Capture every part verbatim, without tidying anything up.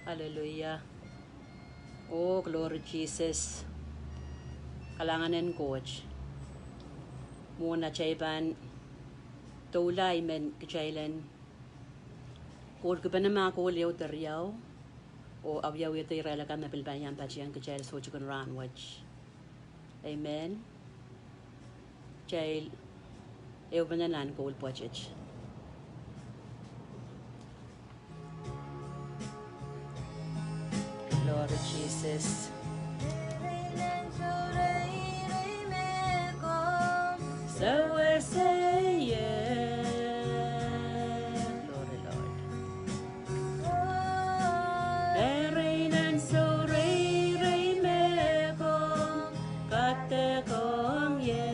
Aleluia. Oh, glory Jesus. Kalahngan en Koht. Mwohn atail pahn doula, I men kitail en kohlkipene mah koul ehu de riau, oh awiawihda irail akan me pil pahn iang patehng kitail soutik en rahn wet. Amen. Kitail ehupene nan koul pwoatet. Glory Jesus. Sewese ie. Glory Lord. Erein ansou reirei me komw kadekohng ie.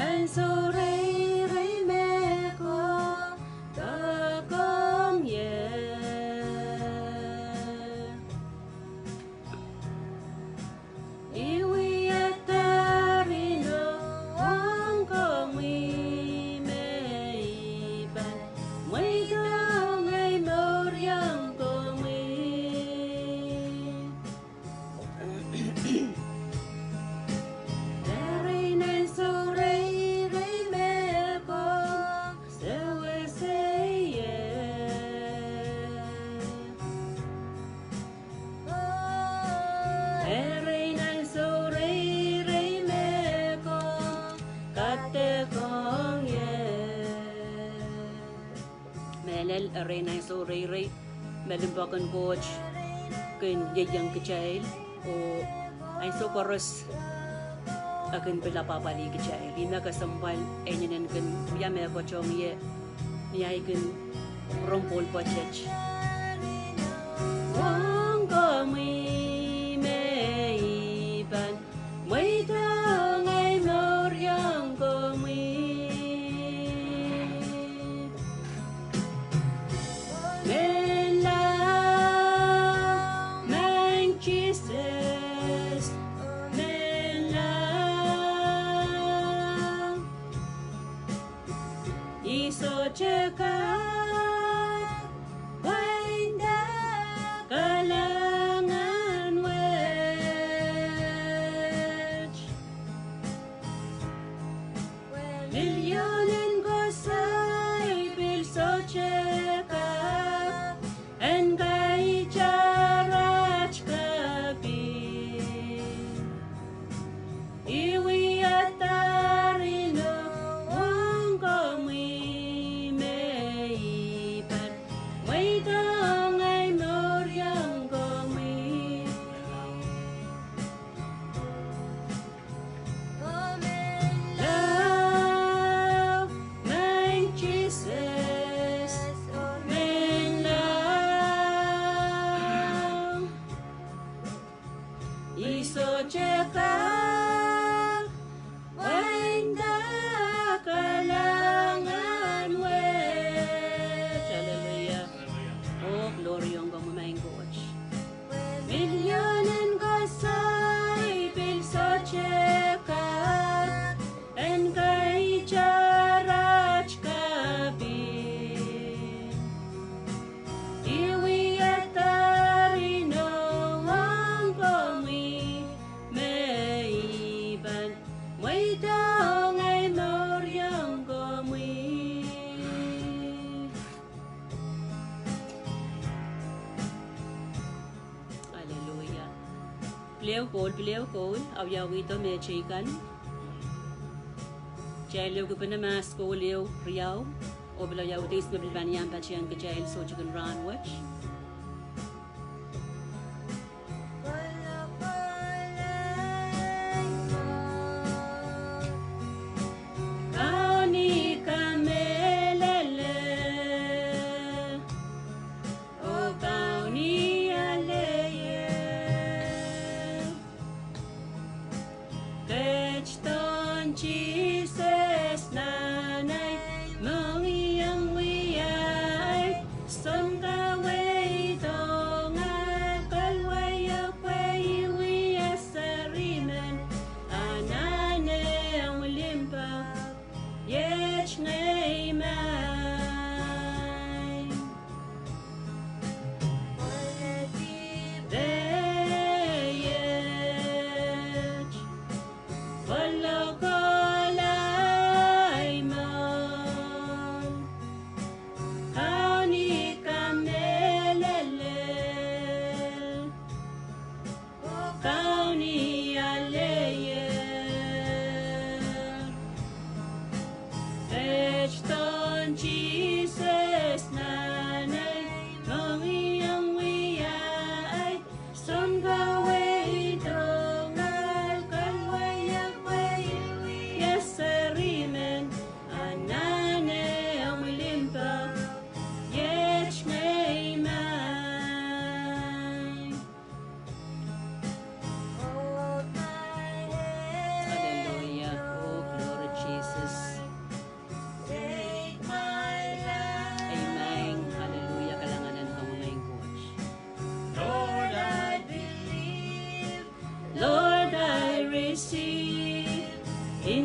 Ansou reirei me komw kadekohng ie. I wia dahr inou ong komwi me I pahn mweidohng ei mouriong komwi. Erein ansou reirei me komw sewese ie. Erein ansou reirei me komw kadekohng ie. Mehlel erein ansou reirei me limpoak en Koht kin ieiang kitail, oh ansou koaros e kin pil apwahpwalih kitail. Ih me kesempwal e inenen kin wia mehkot ong ie ni ahi kin rong koul pwoatet. Ong komwi me I pahn mweidohng ei mouriong komwi. Menlau, Maing Sises, menlau. I sohte kak pwainda kalahngan wet. Milionen koasoi pil sohte kak en kaitar aht kaping. I wia dahr inou ong komwi me I pahn mweidohng ei mouriong komwi. Menlau, Maing Sises, menlau. I sohte kak pwainda kalahngan wet. Hallelujah. Oh, glory ong komwi Maing Koht. Milionen koasoi pil sohte kak en kaitar aht kaping. I wia dahr inou ong komwi me I pahn mweidohng ei mouriong komwi. Hallelujah. Pil ehu koul, pil ehu koul, awiawihdo mehteikan. Kitail ehukipene mahs koul ehu riau, oh pil awiawihda ihs me pil pahn iang patehng kitail soutik en rahn wet. Kaun I kamehlele, oh Kaun I aleie. Ketidohn Sises nan ei mohngiong wia ei sounkaweid ong ah kalwaiok pwe I wia serimen anahne ong limpoak. Iet ngehi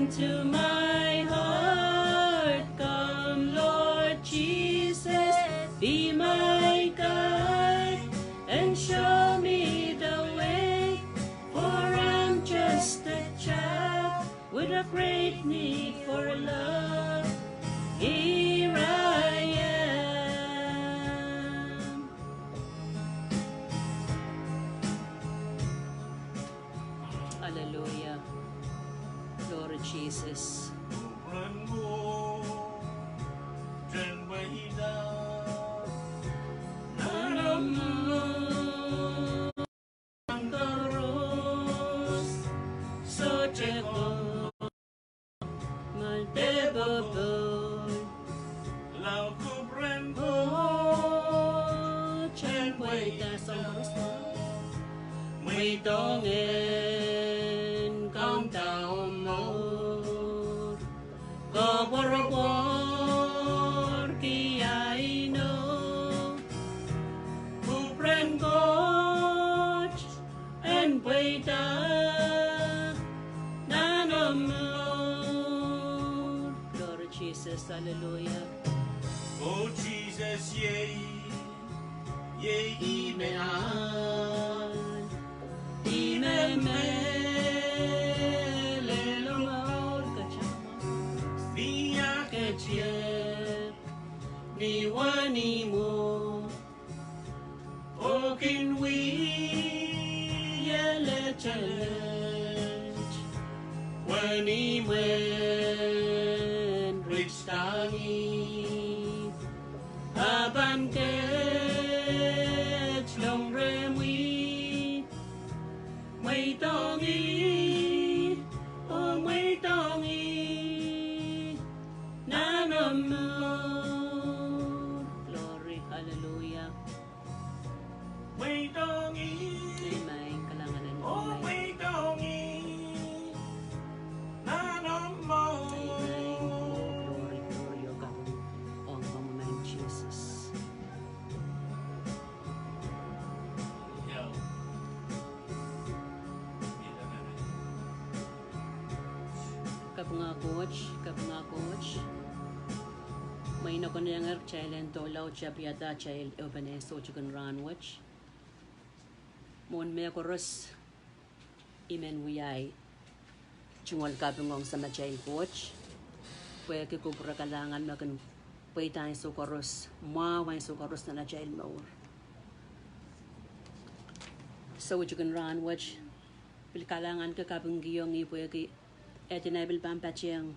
To my heart, come, Lord Jesus, be my guide and show me the way, for I'm just a child with a great need for love. Here I am. Hallelujah. Glory, Jesus. Ngal de popohl. Lao kupwuren Koht en pweida. Mweidohng en kaunda omw mour. Koapworopworki ahi nohk. Kupwuren Koht en pweida nan omw mour. Glory Jesus, hallelujah. Oh Jesus, iei, iei ihme ahl, ihme mehlel mour. Ni ah ketier, ni wenihmwo, oh kin wia letelet. Wenihmwen Rick Stanley, a pahn ketlong rehmwi. Mweidohng ih, oh mweidohng ih nan omw mour. Glory, hallelujah. Mweidohng ih. Amen. Kalahngan en, oh, mweidohng ih nan omw mour. Amen. Oh, glory, glory, oh God. Oh, come on, Jesus. Kapinga Koht, kapinga Koht. Mwein e konehnger kitail en doula oh tapihada atail ehupene soutik en rahn wet. Mwohn mehkoaros, I men wia ei tungoal kaping ong Samatail Koht, pwehki kupwure kalahngan me kin pweida ansou koaros, mwahu ansou koaros nan atail mour. Soutik en rahn wet, pil kalahnganki, kapingkihong ih pwehki ehdin ei pil pahn patehng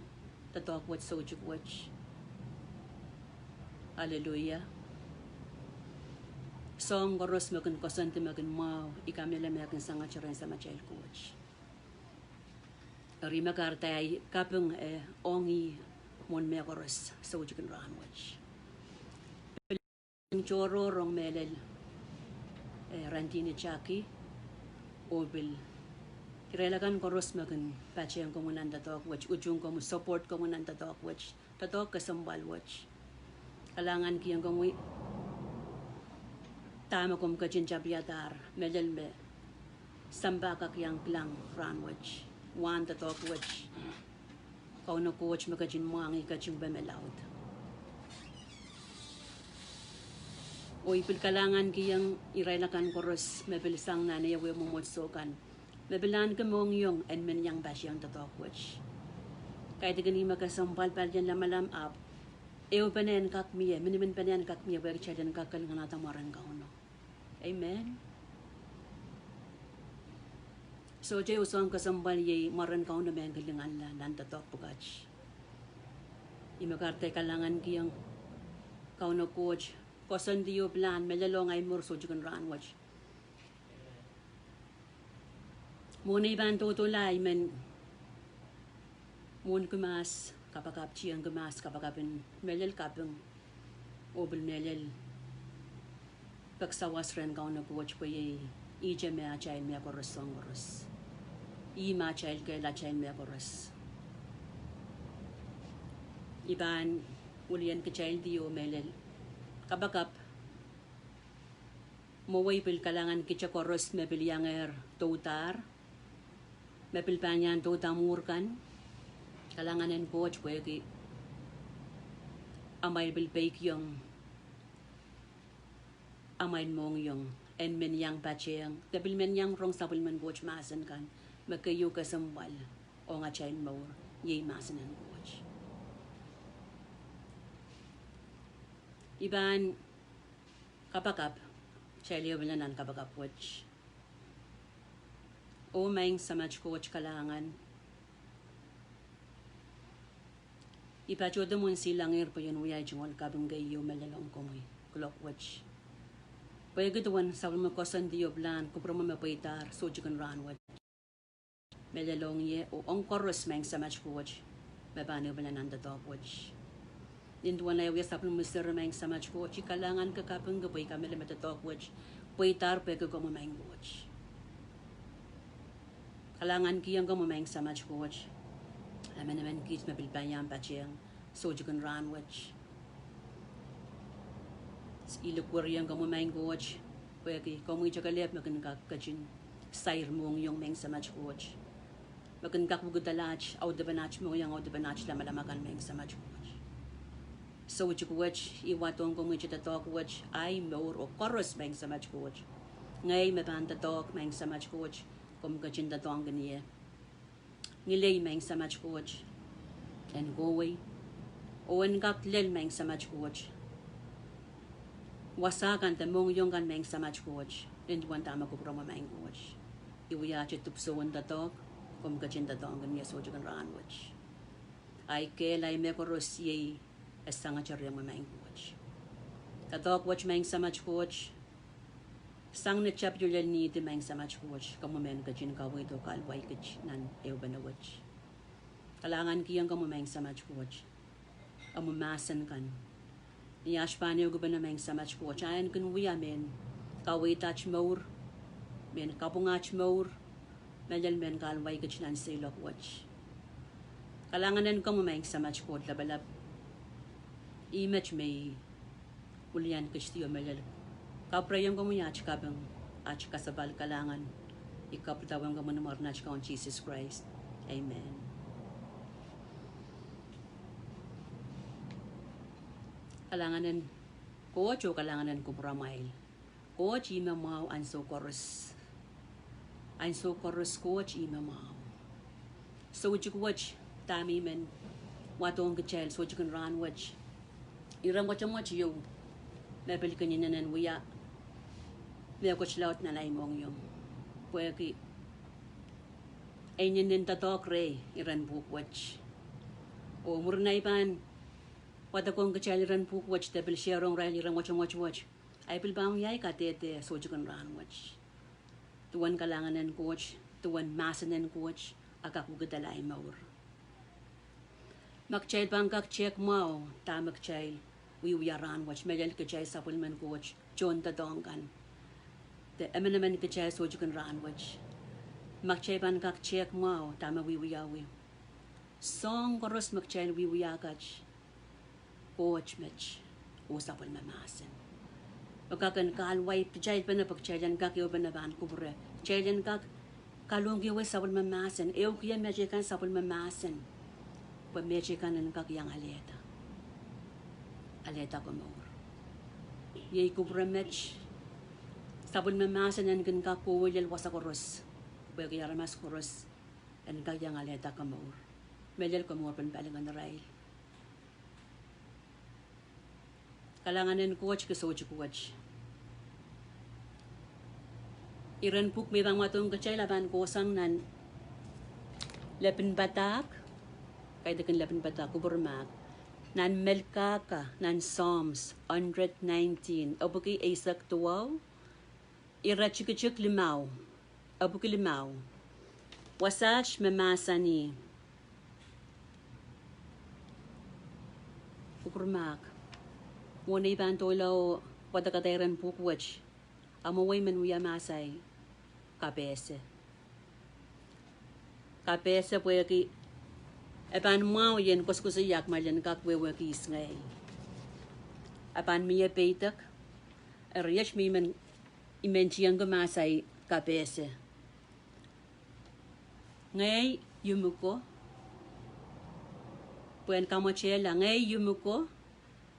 doadoahk wet, soutik wet. Aleluia. Soahng koaros me kin koasoandi me kin mwahu, I kamehlele me kin sangete rehn Samatail Koht. Eri me kahrehda ei kaping, eh, ong ih mwohn mehkoaros, soutik en rahn wet. Tohrohr ong mehlel, eh, Randini Chaki, oh pil irail akan koaros me kin patehng komwi nan doadoahk wet, utung komwi, support komwi nan doadoahk wet, doadoahk kesempwal wet. Kalahngankihong komwi dahme komw ketin tapihadahr, mehlel me sampah kak iang kilang rahn wet, wahn doadoahk wet. Kauno Koht me ketin mwahngih, ketin pwe me laud. Oh I pil kalahngankihong irail akan koaros me pil sang nan ehu mwomwohdiso kan, me pil ahneki mohngiong en men iang patehng doadoahk wet. Kaidehkin ih me kesempwal, palien lamalam, ahpw ehupene en kak mie, miniminpene en kak mie, pwe kitail en kak kilinganada mwaren Kauno. Amen. Sohte ehu soahng kesempwal iei mwaren Kauno me kin kilinganla nan doadoahk pwukat. I me kahrehda kalahngankihong Kauno Koht, koasoandi oh pilahn mehlel ong ei mour, soutik en rahn wet. Mwohn ei pahn dohdohla, I men mwohnki mahs kapakap, tiengki mahs kapakap en mehlel kaping, oh pil mehlel peki sawas rehn Kauno Koht pwe iei ihte me atail mehkoaros, soahng koaros. Ih me atail kehl, atail mehkoaros. I pahn wilian kitail di oh mehlel kapakap. Mwowei pil kalahngan kitail koaros me pil iangehr doudahr, me pil pahn iang douda mwuhr kan, Kalahngan en Koht pwehki amwail pil peikiong amwail mohngiong en men iang patehng, de pil men iang rong sapwellimen Koht mahsen kan, me keieu kesempwal ong atail mour, iei mahsen en Koht. I pahn kapakap, kitail ehupene nan kapakap wet. Oh Maing Samat Koht, kalahngan. I patohdo mwohn silangir pwe I en wia tungoal kaping keieu mehlel ong komwi kuloak wet. Pwehki duwen sapwellime koasoandi oh pilahn kupwuromwi me pweidahr soutik en rahn wet. Mehlel ong ie oh ong koaros Maing Samat Koht me pahn ehupene nan doadoahk wet. Nin duwen ahi wia sapwellime seri Maing Samat Koht, I kalahngan, kapingki pwe I kamehlele me doadoahk wet pweidahr pwehki komwi Maing Koht. Kalahngankihong komwi Maing Samat Koht, emenemen kiht me pil pahn iang patehng soutik en rahn wet. I likwerihong komwi Maing Koht pwehki komwi tokelehpw me kin kak ketin sair mohngiong Maing Samat Koht, me kin kak wekidala aht audepen aht mohngiong, audepen aht lamalam akan Maing Samat Koht. Soutik wet I wadohng komwi te doadoahk wet, ahi mour oh koaros Maing Samat Koht. Ngehi me pahn doadoahk Maing Samat Koht, komw ketin doadoahngkin ie. Ngilei Maing Samat Koht, en kohwei oh en kak lel Maing Samat Koht wasa kan de mohngiong kan Maing Samat Koht, nin duwen dahme kupwuromwi Maing Koht. I wiahte dipwisou en doadoahk, komw ketin doadoahngkin ie soutik en rahn wet. Ahi kehl, ahi mehkoaros iei e sangete rehmwi Maing Koht. Doadoahk wet Maing Samat Koht, sang ni tapio lel nihdi Maing Samat Koht, komwi me en ketin kaweid oh kahluwa kit nan ehupene wet. Kalahngankihong komwi Maing Samat Koht, omwi mahsen kan, ni aht pahn ehukipene Maing Samat Koht, a en kin wia mehn kaweid aht mour, mehn kapwung aht mour, mehlel mehn kahluwa kit nan seiloak wet. Kalahngan en komwi Maing Samat Koht Lapalap, ih met me I wilian ketido mehlel kapwurehiong komwi aht kaping, aht kasapahl, kalahngan. I kapwaiada ong komwi ni mwaren aht Kaun Sises Krais. Amen. Kalahngan en Koht oh kalahngan en kupwuramwail. Koht ih me mwahu ansou koaros. Ansou koaros Koht ih me mwahu. Soutik wet, dahme I men wadohng kitail soutik en rahn wet, iren mwotomwot ieu me pil kin inenen wia mehkot laud nan ahi mohngiong, pwehki e inenen doadoahk rehi iren pwuhk wet. Oh mwurin ahi pahn wadokohng kitail iren pwuhk wet de pil shareong irail iren mwotomwot wet, ahi pil pahn wia ahi kadehde soutik en rahn wet. Duwen kalahngan en Koht, duwen mahsen en Koht, a kak wekidala ahi mour. Ma kitail pahn kak tehk mwahu dahme kitail wiewia rahn wet, mehlel kitail sapwellimen Koht tohndoadoahk kan, de emenemen kitail soutik en rahn wet. Ma kitail pahn kak tehk mwahu dahme wiewiawi, soahng koaros me kitail wiewia kat, Koht met oh sapwellime mahsen me kak en kahluwa kitail pene pwe kitail en kak ehupene pahn kupwure. Kitail en kak kalohkihwei sapwellime mahsen, ehukihong mehteikan sapwellime mahsen, pwe mehteikan en kak iang alehda, alehda komour. Iei kupwure met, sapwellime mahsen en kin kak kohwei lel wasa koaros, pwehki aramas koaros en kak iang alehda komour, mehlel komour pen palingehn irail. Kalahngan en Koht ki soutik wet. Iren pwuhk me I pahn wadohng kitail a pahn kohsang nan lepin padahk, kaidehkin lepin padahk, kupwurmahk, nan Melkahka, nan Psalms hundred nineteen, epwiki eisek duwau, iretikitik limau, epwiki limau. Wasaht me mahsanih, kupwurmahk, mwohn ei pahn doula oh wadekada iren pwuhk wet, a mwowei men wia mahs ahi kapehse. Kapehse pwehki e pahn mwahu ien koasoakoasoiahk ma ien kak wehwehki ihs ngehi. A pahn mie peidek, eri iet me I men, I men tiengki mahs ahi kapehse. Ngehi Yumiko, Pwehn kamwetehla, ngehi Yumiko,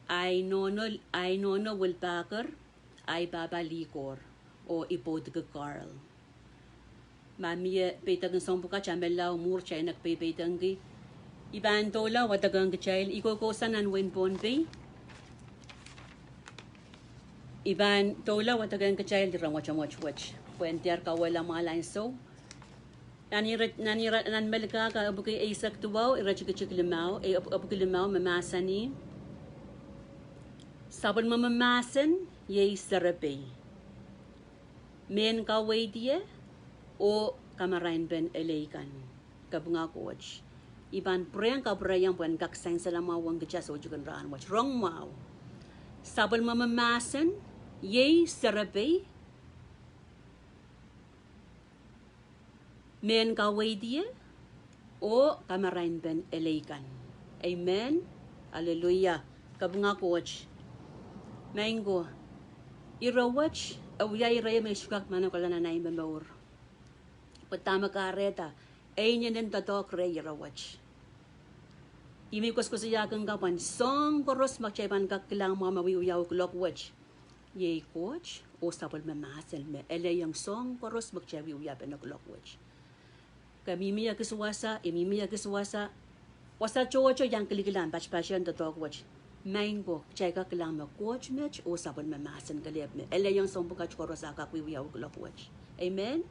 ahi nohno, ahi nohno Wilpaker, ahi pahpa Likor, oh I pwoudiki Carl. Ma mie peidek en soahng pwukat, a menlau mwuhr kitail en peipeidenki. I pahn doula wadekehng kitail, I kokohsang nan wehin Pohnpei. I pahn doula wadekehng kitail iren mwotomwot wet, pwehn diar kauwehla mwahl ansou. Nan ire, nan ire, nan Melkahka epwiki eisek duwau, iretikitik limau, e, ep-, epwiki limau me mahsanih: Sapwellime mahsen iei serepehi, mehn kaweid ie, oh kamarainpen elei kan. Kapinga Koht. I pahn pwurehng kapwureiong pwehn kak sansal mwahu ong kitail soutik en rahn wet. Rong mwahu. Sapwellime mahsen iei serepehi, mehn kaweid ie, oh kamarainpen elei kan. Amen. Aleluia. Kapinga Koht. Maing ko, ire wet e wia ire me I sohte kak manokehla nan ahi momour. Pwe dahme kahrehda, e inenen doadoahk rehi ire wet. I men koasoakoasoiahkin kapw en soahng koaros me kitail pahn kak kilang mwahu me wiewia oh kuloak wet, iei Koht oh sapwellime mahsen me elehiong soahng koaros me kitail wiewia pene kuloak wet. Ke mihmi ekis wasa, I mihmi ekis wasa, wasa tohto iang kilikilang patpatehn doadoahk wet. Maing ko, kitail kak kilang me Koht met oh sapwellime mahsen kelehpw me elehiong soahng pwukat koaros a kak wiewia oh kuloak wet. Amen.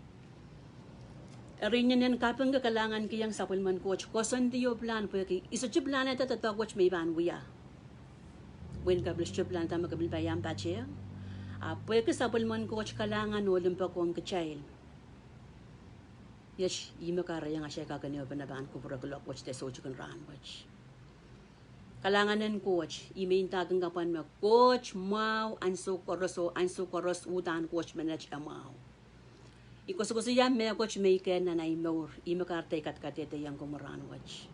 Eri I inenen kapingki, kalahngankihong sapwellimen Koht, koasoandi oh pilahn pwehki I sohte pilahnehda doadoahk wet me I pahn wia. Wehin ka pil sohte pilahnehda me ke pil pahn iang patehng. Ahpw pwehki sapwellimen Koht kalahngan oh limpoak ong kitail, iet ihme kahrehiong atail kak inengieng pahn kupwure kuloak wet de soutik en rahn wet. Kalahngan en Koht, I men ndahkin kapw en me Koht mwahu ansou koaros oh ansou koaros uhdahn Koht menet e mwahu. I koasoakoasoia mehkot me I kehn nan ahi mour, ihme kahrehda I kadkadehdehiong komwi rahn wet.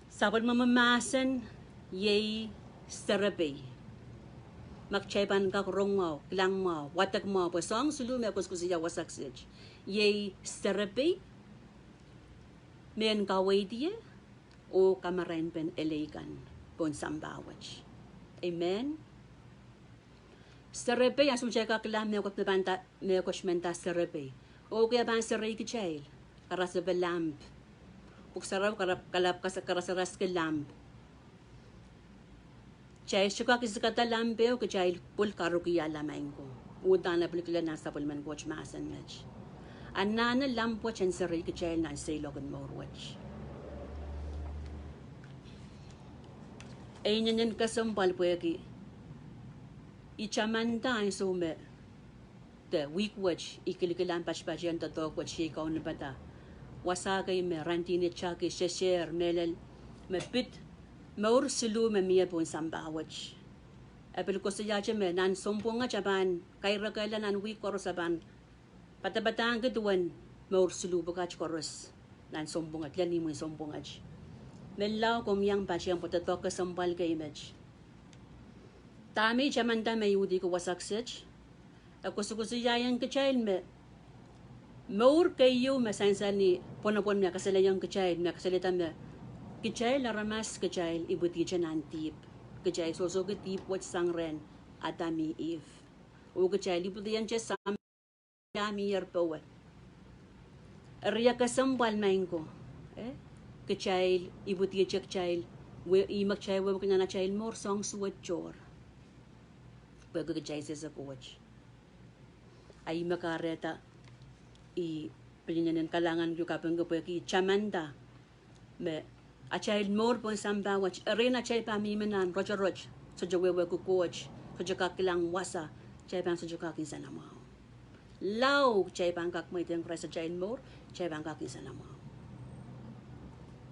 Sapwellime mahsen iei serepehi. Ma kitail pahn kak rong mwahu, kilang mwahu, wadek mwahu, pwe soahng siluh me koasoakoasoia wasaht kiset, iei serepehi, mehn kaweid ie, oh kamarainpen elei kan pohn sampah wet. Amen. Serepehi, ansou me kitail kak kilang mehkot me pahn nda, mehkot me nda serepehi, oh kei, e pahn serei kitail. Karasepe lamp. Pwuhk Sarawi kalap, kalap kas-, karasaraski lamp. Kitail sohte kak isikada lamp ehu, kitail pwil karukiala, maing ko. Uhdahn e pil kilikilang nan sapwellimen Koht mahsen met. Anahne lamp wet en serei kitail nan seiloak en mour wet. E inenen kesempwal pwehki I tamanda ansou me de wihk wet I kilikilang patpatehn doadoahk wet, iei kaunopada wasa kei me Randini Taki, Seser, mehlel me pid mour siluh me mie pohn sampah wet. E pil koasoiahte me nan sounpwong wet e pahn kairekehla, nan wihk koaros e pahn padapadahngki duwen mour siluh pwukat koaros nan sounpwong wet, lel imwin sounpwong wet. Menlau komw iang patehng pwe doadoahk kesempwal kei met. Dahme I tamanda me I uhdiki wasaht kiset, e koasoakoasoiaiong kitail me mour keieu me sansal ni pwonopwon me kasalehiong kitail, me kasalehda me kitail aramas, kitail ipwidihte nan dihp. Kitail sohsohki dihp wet sang rehn Adam oh Ihp, oh kitail ipwidiante sang dahme mier powe. Eri e kesempwal, maing ko, eh? Kitail ipwidihte, kitail we-, ihme kitail wehwehki nan atail mour soahng suwed tohr, pwehki kitail sehse Koht. A ihme kahrehda I pil inenen kalahngan oh kapingki pwehki I tamanda me atail mour pohn sampah wet, erein atail pahn mihmi nan rotorot, sohte wehwehki Koht, sohte kak kilang wasa, kitail pahn sohte kak insenamwahu. Lao kitail pahn kak mweidehng Krais atail mour, kitail pahn kak insenamwahu.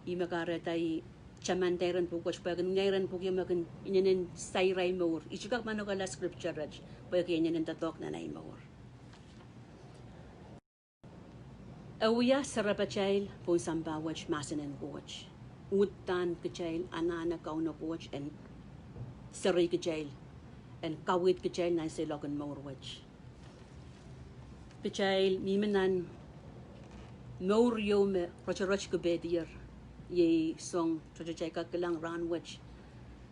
Ihme kahrehda I tamanda iren pwuhk wet, pwehki ni iren pwuhk ieu me kin inenen sair ahi mour, I sohte kak manokehla scripture wet, pwehki e inenen doadoahk nan ahi mour. E wia serepeitail pohn sampah wet mahsen en Koht. Uhdahn kitail anahne Kauno Koht en serei kitail, en kaweid kitail nan seiloak en mour wet. Kitail mihmi nan mour ieu me rotorot kipehdier. Iei soang tohto kitail kak kilang rahn wet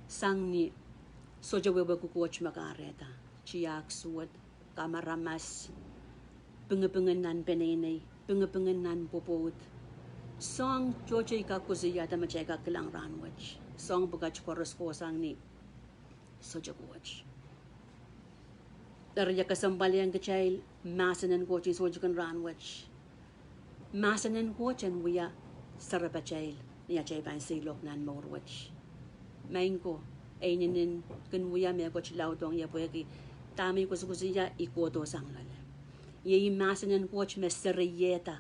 sang ni sohte wehwehki Koht me kahrehda, tiahk suwed, kamaramas, pingipingen nan peneinei, pingipingen nan pwopwoud. Soang tohto I kak koasoiahda me kitail kak kilang rahn wet. Soang pwukat koaros kohsang ni sohte Koht. Eri e kesempwal ong kitail mahsen en Koht en sohte kin rahn wet. Mahsen en Koht en wia sarapatail ni atail pahn seiloak nan mour wet. Maing ko, e inenen kin wia mehkot laud ong ie pwehki dahme I koasokoasoia I kohdo sang loale. Iei mahsen en Koht me seriehda,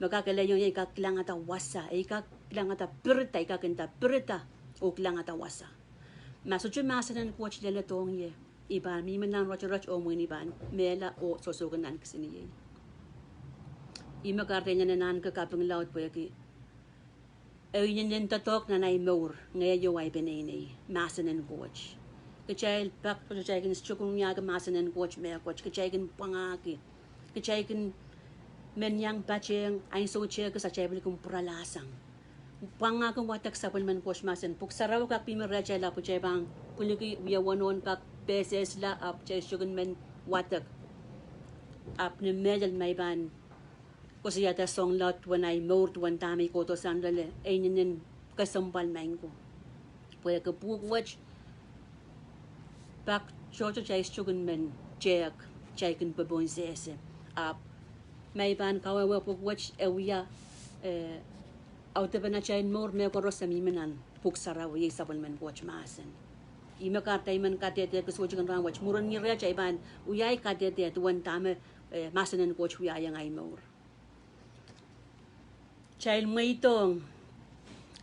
me kak elehiong ie I kak kilangada wasa, I kak kilangada pirida, I kak nda pirida oh kilangada wasa. Ma sohte mahsen en Koht leledohng ie, I pahn mihmi nan rotorot oh mwein I pahn mehla oh sohsohki nan kisiniei. Ih me kahrehda I anahne kaping laud pwehki e inenen doadoahk nan ahi mour, ngehi oh ahi peneinei, mahsen en Koht. Kitail pak tohto kitail kin sohte kin wiahki mahsen en Koht mehkot, kitail kin pwangahki, kitail kin men iang patehng ansou tehkis atail pil kin pwuralahsang. Pwangahki wadek sapwellimen Koht mahsen. Pwuhk Sarawi kak mihmi rehtail ahpw kitail pahn pwiliki wie wenihmw kak pehsehsla ahpw kitail sohte kin men wadek. Ahpw ni mehlel ma I pahn koasoiada soang laud duwen ahi mour duwen dahme I kohdo sang loale, e inenen kesempwal maing ko. Pwehki pwuhk wet pak tohto kitail sohte kin men tehk, kitail kin popohn sehse. Ahpw ma I pahn kawehwe pwuhk wet e wia, eh, audepen atail mour mehkoaros e mihmi nan Pwuhk Sarawi, iei sapwellimen Koht mahsen. Ih me kahrehda I men kadehde kiset kin rahn wet, mwurin ni rehtail pahn wia ahi kadehde duwen dahme, eh, mahsen en Koht wiahiong ahi mour. Kitail mweidohng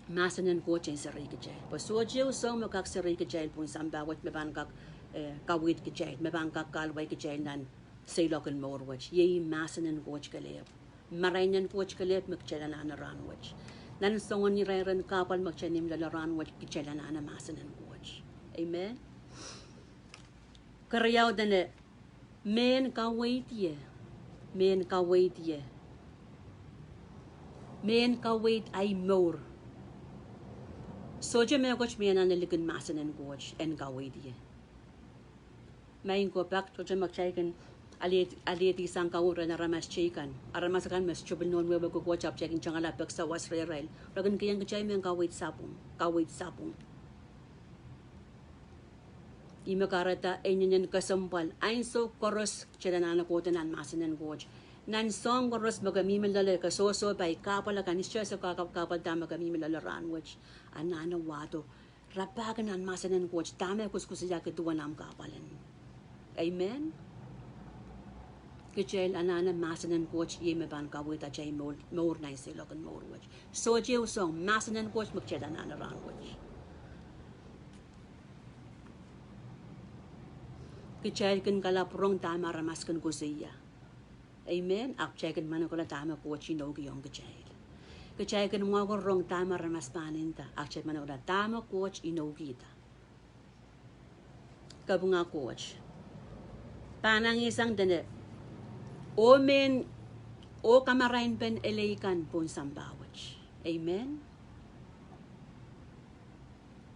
mahsen en Koht en seri kitail. Pwe sohte ehu soang me kak seri kitail pohn sampah wet me pahn kak, eh, kaweid kitail, me pahn kak kahluwa kitail nan seiloak en mour wet. Iei mahsen en Koht kelehpw. Marain en Koht kelehpw me kitail anahne rahn wet. Nan soangen irair en kahpwal me kitail mihmi loale rahn wet, kitail anahne mahsen en Koht. Amen. Keriau dene, mehn kaweid ie, mehn kaweid ie, mehn kaweid ahi mour. Sohte mehkot me anahne likin mahsen en Koht en kaweid ie. Maing ko, pak tohto me kitail kin alehdi, alehdi sang kaweid rehn aramas teikan, aramas akan me sohte pil nohn wehwehki Koht ahpw kitail kin tangala peki sawas rehrail, re kin kihong kitail mehn kaweid sapwung, kaweid sapwung. Ih me kahrehda e inenen kesempwal ansou koaros kitail anahne kohdo nan mahsen en Koht. Nan soahng koaros me ke mihmi loale, ke sohsohpai, kahpwal akan, isehse kahpwal, kahpwal da me ke mihmi loale rahn wet, anahne wahdo rapahki nan mahsen en Koht dahme e koasokoasoiahki duwen ahmw kahpwal en. Amen. Kitail anahne mahsen en Koht, iei me pahn kaweid atail mour, mour nan seiloak en mour wet. Sohte ehu soang, mahsen en Koht me kitail anahne rahn wet. Kitail kin kalapw rong dahme aramas kin koasoia. Amen. Ahpw kitail kin manokehla dahme Koht inoukihong kitail. Kitail kin mwahuki rong dahme aramas pahn nda, ahpw kitail manokehla dahme Koht inoukihda. Kapinga Koht. Pahn angehsang dene, oh mehn, oh kamarainpen elei kan pohn sampah wet. Amen.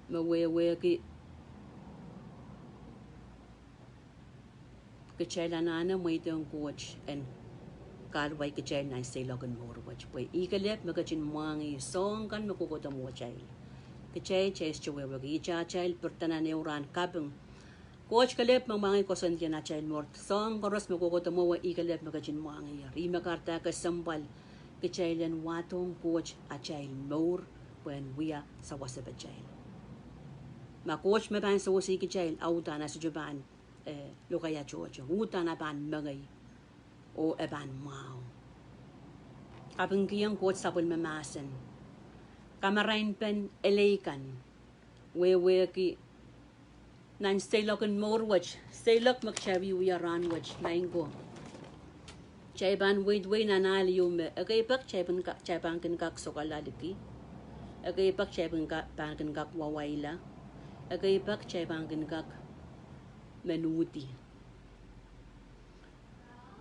Me wehwehki kitail anahne mweidohng Koht en kahluwa kitail nan seiloak en mour wet. Pwe ih kelehpw me ketin mwahngih soahng kan me kohkohdo mwohtail. Kitail, kitail sohte wehwehki, ih atail pirida nan ehu rahn kaping. Koht kelehpw me mwahngih koasoandiong atail mour. Soahng koaros me kohkohdo mwowe, ih kelehpw me ketin mwahngih. Ih me kahrehda kesempwal kitail en wahdohng Koht atail mour, pwehn wia sawasepatail. Ma Koht me pahn sewese kitail, a uhdahn e sohte pahn, eh, lokaia tohto. Uhdahn e pahn mengei oh e pahn mwahu. Kapingkihong Koht sapwellime mahsen. Kamarainpen elei kan, wehwehki nan seiloak en mour wet, seiloak me kitail wiewia rahn wet, maing ko. Kitail pahn weidwei nan ahl ieu me ekei pak kitail pahn ka-, kitail pahn kin kak sokala liki. Ekei pak kitail pahn ka-, pahn kin kak wawaila. Ekei pak kitail pahn kin kak men uhdi.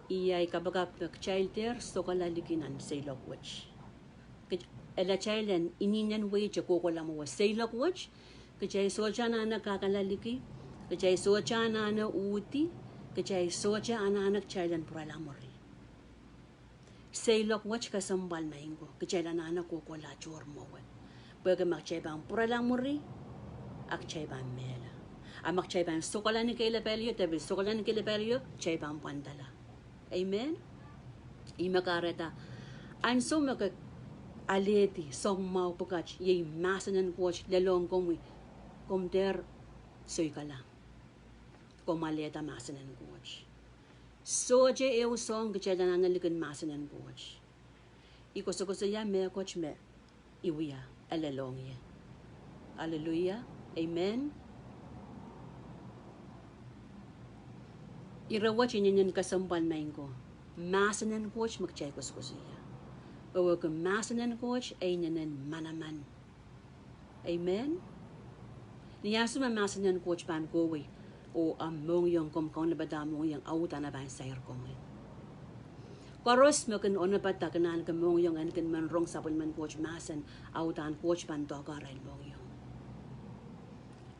Ih ahi kapakap me kitail dehr sokala liki nan seiloak wet. Kit-, ele kitail en inenen wehi te kohkohla mwowe. Seiloak wet, kitail sohte anahne kakehlaka, kitail sohte anahne uhdi, kitail sohte anahne kitail en pwurala mwuri. Seiloak wet kesempwal, maing ko, kitail anahne kohkohla tohr mwowe. Pwehki ma kitail pahn pwurala mwuri, a kitail pahn mehla. A ma kitail pahn sohkohla ni kehlail ehu, de pil sohkohla ni kehlail ehu, kitail pahn pwandala. Amen. Ih me kahrehda, ansou me ke alehdi soahng mwahu pwukat, iei mahsen en Koht lelohng komwi, komw dehr soikala. Komw alehda mahsen en Koht. Sohte ehu soahng kitail anahne likin mahsen en Koht. I koasokoasoia mehkot me I wia, e lelohng ie. Aleluia. Amen. Ire wet inenen kesempwal, maing ko. Mahsen en Koht me kitail koasokoasoia. Pwehki mahsen en Koht e inenen manaman. Amen. Ni ansou me mahsen en Koht pahn kohwei, oh omw mohngiong, komw kaunopada omw mohngiong, a uhdahn e pahn sair komwi. Koaros me kin onopada kin ahneki mohngiong en kin men rong sapwellimen Koht mahsen, a uhdahn Koht pahn doahke arail mohngiong.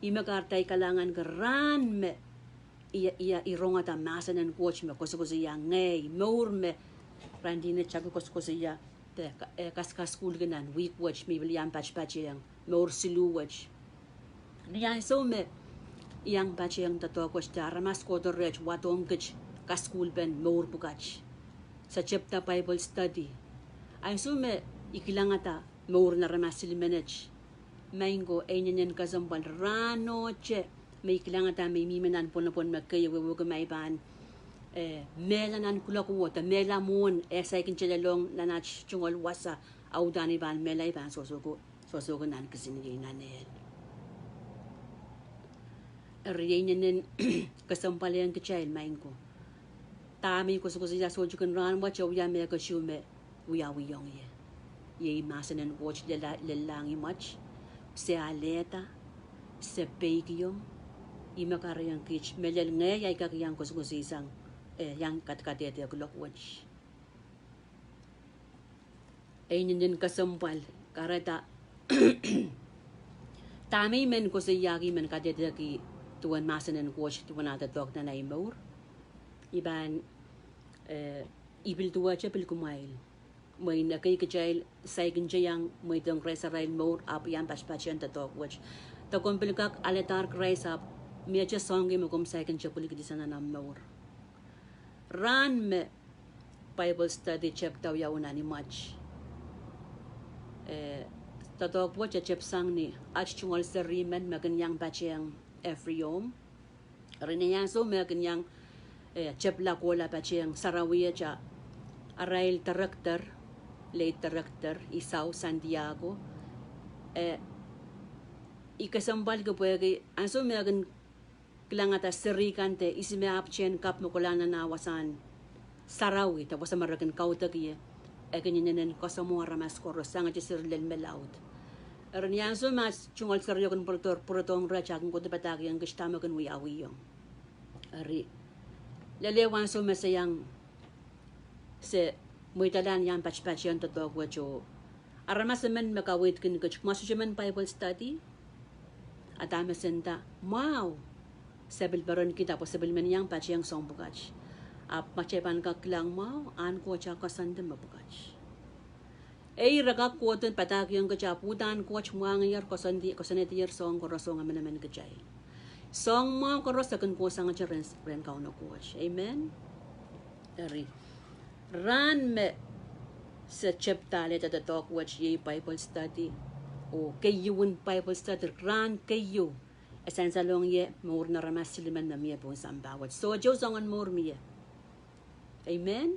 Ih me kahrehda I kalahngan rahn me I, I, I rongada mahsen en Koht me koasokoasoia ngehi, mour me rahnwet I taki koasokoasoia, de ka-, eh, kasukasukuhlki nan wihk wet me I pil iang patpatehng, mour siluh wet. Ni ansou me I iang patehng doadoahk wet, de aramas kohdo reht wadohng kit kasukuhlpen mour pwukat. Se tepda Bible study. Ansou me I kilangada mour en aramas silimen et, maing ko, e inenen kesempwal rahnohte me I kilangada me I mihmi nan pwonopwon me keieu, wehwehki ma I pahn, eh, mehla nan kuloak wo, de mehla mwohn, eh, saikinte lelohng nan at tungoal wasa, a uhdahn I pahn mehla, I pahn sohsohki, sohsohki nan kisiniei nan ehl. Eri e inenen kesempwal ong kitail, maing ko. Dahme I koasokoasoia sohte kin rahn wet, e wia mehkot ieu me wiawihong ie. Iei mahsen en Koht lella-, lellahng imwet, se alehda, se peikiong, ih me kahrehiong kiht, mehlel ngehi ahi kak iang koasokoasoisang, eh, iang kadkadehde kuloak wet. E inenen kesempwal, kahrehda dahme I men koasoiahki, I men kadehdehki duwen mahsen en Koht, duwen ah doadoahk nan ahi mour, I pahn, eh, I pil duwehte pil kumwail. Mwein ekei kitail saikinte iang mweidohng Krais arail mour, ahpw iang patpatehng doadoahk wet. De komw pil kak aledahr Krais, ahpw mie te soahng kei me komw saikinte pwilikihdi sang nan omw mour. Rahn me Bible study tepda wiawi nan imwet. Eh, doadoahk wet e tepsang ni at tungoal seri men me kin iang patehng Ephraim. Eri ni ansou me kin iang, eh, tepla kohla patehng sarawi et, arail director, late director, Isau Santiago. Eh, I kesempwalki pwehki ansou me kin kilangada seri kan de ihs me ahpwtehn kapw me kohla nan ah wasahn sarawi, de wasa me re kin kaudok ie, e kin inenen koasoamw aramas koaros, sangete seri lel me laud. Eri ni ansou me at tungoal serio kin pwurodo-, pwurodohng reht, a kin kohdo padahkihong kiht dahme kin wiawihong. Eri, lel ehu ansou me se iang, se mweidala en iang patpatehng doadoahk wet oh aramas emen me kaweidki kiht, kumwa sohte men Bible study. A dahme se nda, mwahu. Se pil perenkihda pwe se pil men iang patehng soahng pwukat. Ahpw ma kitail pahn kak kilang mwahu, ahn Koht ah koasoandi me pwukat. Ei, re kak kohdo padahkihong kitail, ahpw uhdahn Koht mwahngiher, koasoandi, koasoanehdier soahng koaros ong emenemen kitail. Soahng mwahu koaros e kin kohsang kitail rehn, rehn Kauno Koht. Amen. Eri, rahn me se tepda alehda doadoahk wet iei Bible study. Oh keieun Bible study, rahn keieu, e sansalohng ie mour en aramas silimen me mie pohn sampah wet. Sohte ehu soangen mour mie. Amen.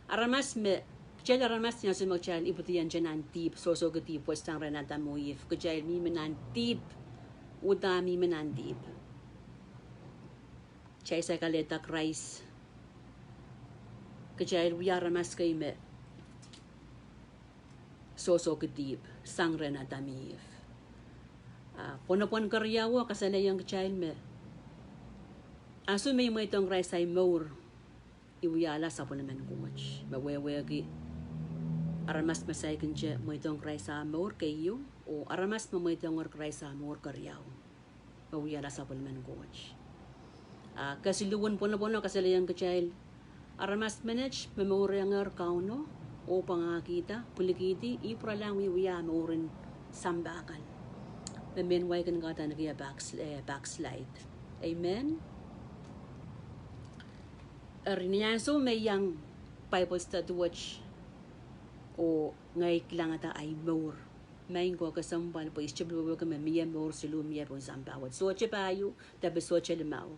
Aramas me, kitail aramas ni ansou me kitail ipwidi ente nan dihp, sohsohki dihp wet sang rehn Adam oh Ihp, kitail mihmi nan dihp, uhdahn mihmi nan dihp. Kitail saik alehda Krais. Kitail wia aramas kei me sohsohki dihp sang rehn Adam oh Ihp. Ah, pwonopwon keriau kasalehiong kitail me ansou me I mweidohng Krais ahi mour, I wiahla sapwellimen Koht, me wehwehki Aramas me saikinte mweidohng Krais ah mour keieu, oh aramas me mweidohngih Krais ah mour keriau, me wiahla sapwellimen Koht. Ah, kesiluhwen pwonopwon kasalehiong kitail, aramas menet me momouriengehr Kauno, oh pwangahkihda, pwilikihdi, ih pwuralahng wiewia mouren sampah kan. Me mehn wai kin kadaniki e back, eh, backslide. Amen. Eri ni ansou me I iang Bible study wet, oh ngehi kilangada ahi mour. Maing ko, kesempwal pwe I sohte pil wehwehki me mie mour siluh mie pohn sampah wet. Sohte pahieu, de pil sohte limau.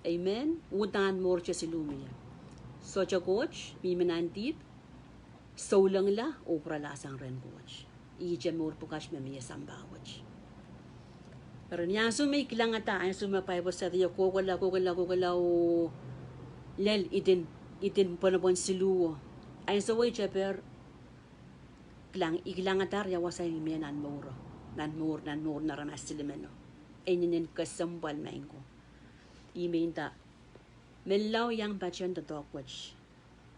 Amen. Uhdahn mour te siluh mie. Sohte Koht, mihmi nan dihp, soulengla oh pwuralahsang rehn Koht. Ihte mour pwukat me mie sampah wet. Eri ni ansou me I kilangada, ansou me Bible study e kohkohla, kohkohla, kohkohla oh lel idin, idin pwonopwon siluh o. Ansou wet I teper, kilang, I kilangada ia wasa I mie nan mouro, nan mour, nan mour en aramas silimeno. E inenen kesempwal, maing ko. I men nda, menlau iang patehng doadoahk wet.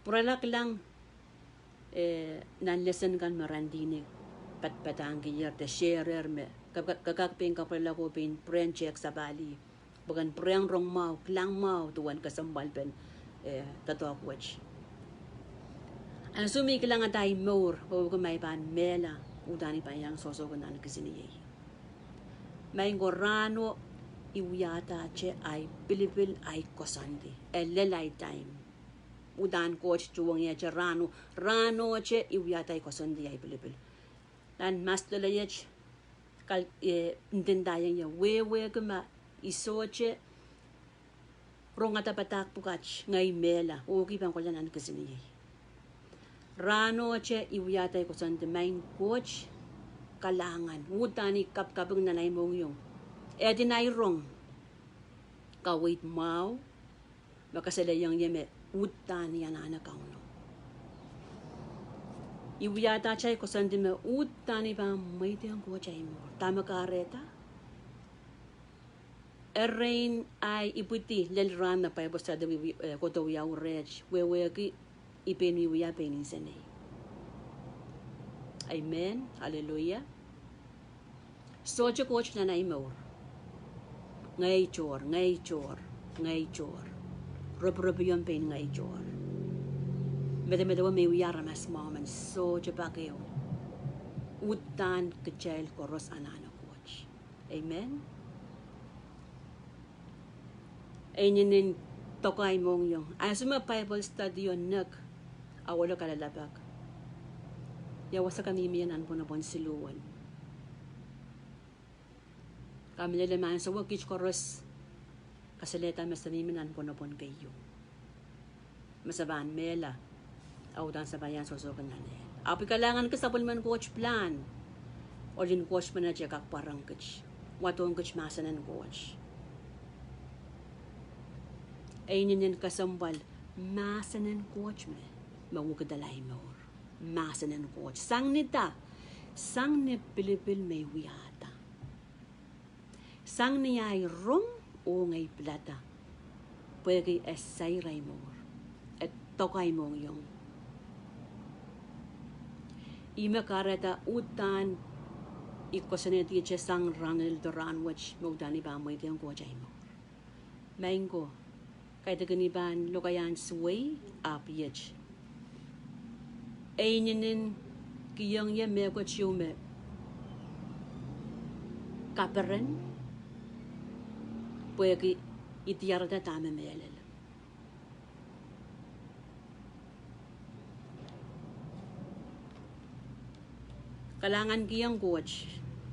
Pwurala kilang, eh, nan lesen kan me Randini pad, padahngkier de share-er me, ke, ke kak pein kapwurala ko pein pwurehng tehk sapahlih. Pwe ken pwurehng rong mwahu, kilang mwahu duwen kesempwalpen, eh, doadoahk wet. Ansou me I kilangada ahi mour, wehwehki ma I pahn mehla, uhdahn I pahn iang sohsohki nan kisiniei. Maing ko, rahno I wiahdahte ahi pilipil, ahi koasoandi. E lel ahi time. Uhdahn Koht tuhwong ie te rahno, rahno te I wiahda ahi koasoandi, ahi pilipil. Nan mas loalei et, kal, eh, ndinda iang ie wehwehki ma I sohte rongada padahk pwukat, ngehi mehla, oh I pahn kohla nan kisiniei. Rahno te I wiahda ahi koasoandi, maing Koht, kalahngan, uhdahn I kapikaping nan ahi mohngiong. Edin ahi rong, kaweid mwahu, me kasalehiong ie me uhdahn I anahne Kauno. I wiahda atail koasoandi me uhdahn I pahn mweidohng Koht ahi mour. Dahme kahrehda? Erein ahi ipwidi lel rahn me Bible study wi, wi, eh, kohdo wiawi reht, wehwehki I pein wiewia pein insenei. Amen. Hallelujah. Sohte Koht nan ahi mour. Ngehi tohr, ngehi tohr, ngehi tohr. Roporop iong pein ngehi tohr. Medemedewe me I wia aramas mwahu men sohte pak ehu. Uhdahn kitail koaros anahne Koht. Amen. E inenen doke ahi mohngiong. Ansou me Bible study o nek, a wehla kalelapak, ia wasa ke mihmi ie nan pwonopwon siluh en? Ke mehlel me ansouo kiht koaros kasalehda me se mihmi nan pwonopwon keieu. Me se pahn mehla, a uhdahn se pahn iang sohsohki nan ehl. Ahpw I kalahnganki sapwellimen Koht pilahn. Ohl en Koht menet e kak pwareng kiht, wadohng kiht mahsen en Koht. E inenen kesempwal mahsen en Koht me, me wekidala ahi mour. Mahsen en Koht. Sang ni da, sang ni pilipil me I wiahda. Sang ni ahi rong oh ngehi pilada. Pwehki e sair ahi mour. E doke ahi mohngiong. Ih me kahrehda uhdahn I koasoanehdi ie sang rahn lel do rahn wet me uhdahn I pahn mweidohng Koht ahi mour. Maing ko, kaidehkin I pahn lokaiahn suwei ahpw iet. E inenen kihong ie mehkot ieu me kaperen, pwehki I diarada dahme mehlel. Kalahngankihong Koht,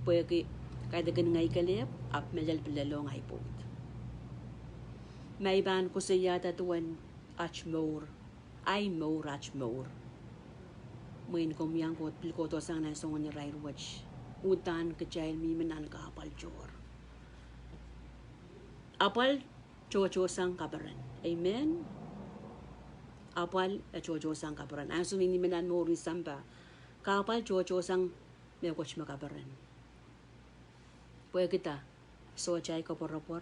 pwehki kaidehkin ngehi kelehpw, ahpw mehlel pil lelohng ahi pwoud. Ma I pahn koasoiahda duwen at mour, ahi mour, at mour, mwein komw iang ko-, pil kohdohsang nan soangen irair wet, uhdahn kitail mihmi nan kahpwal tohr. Apwal tohtohsang kaperen. Amen. Apwal e tohtohsang kaperen. Ansou me I mihmi nan mour en sampah, kahpwal tohtohsang mehkot me kaperen. Pwehki da? Sohte ahi koapworopwor.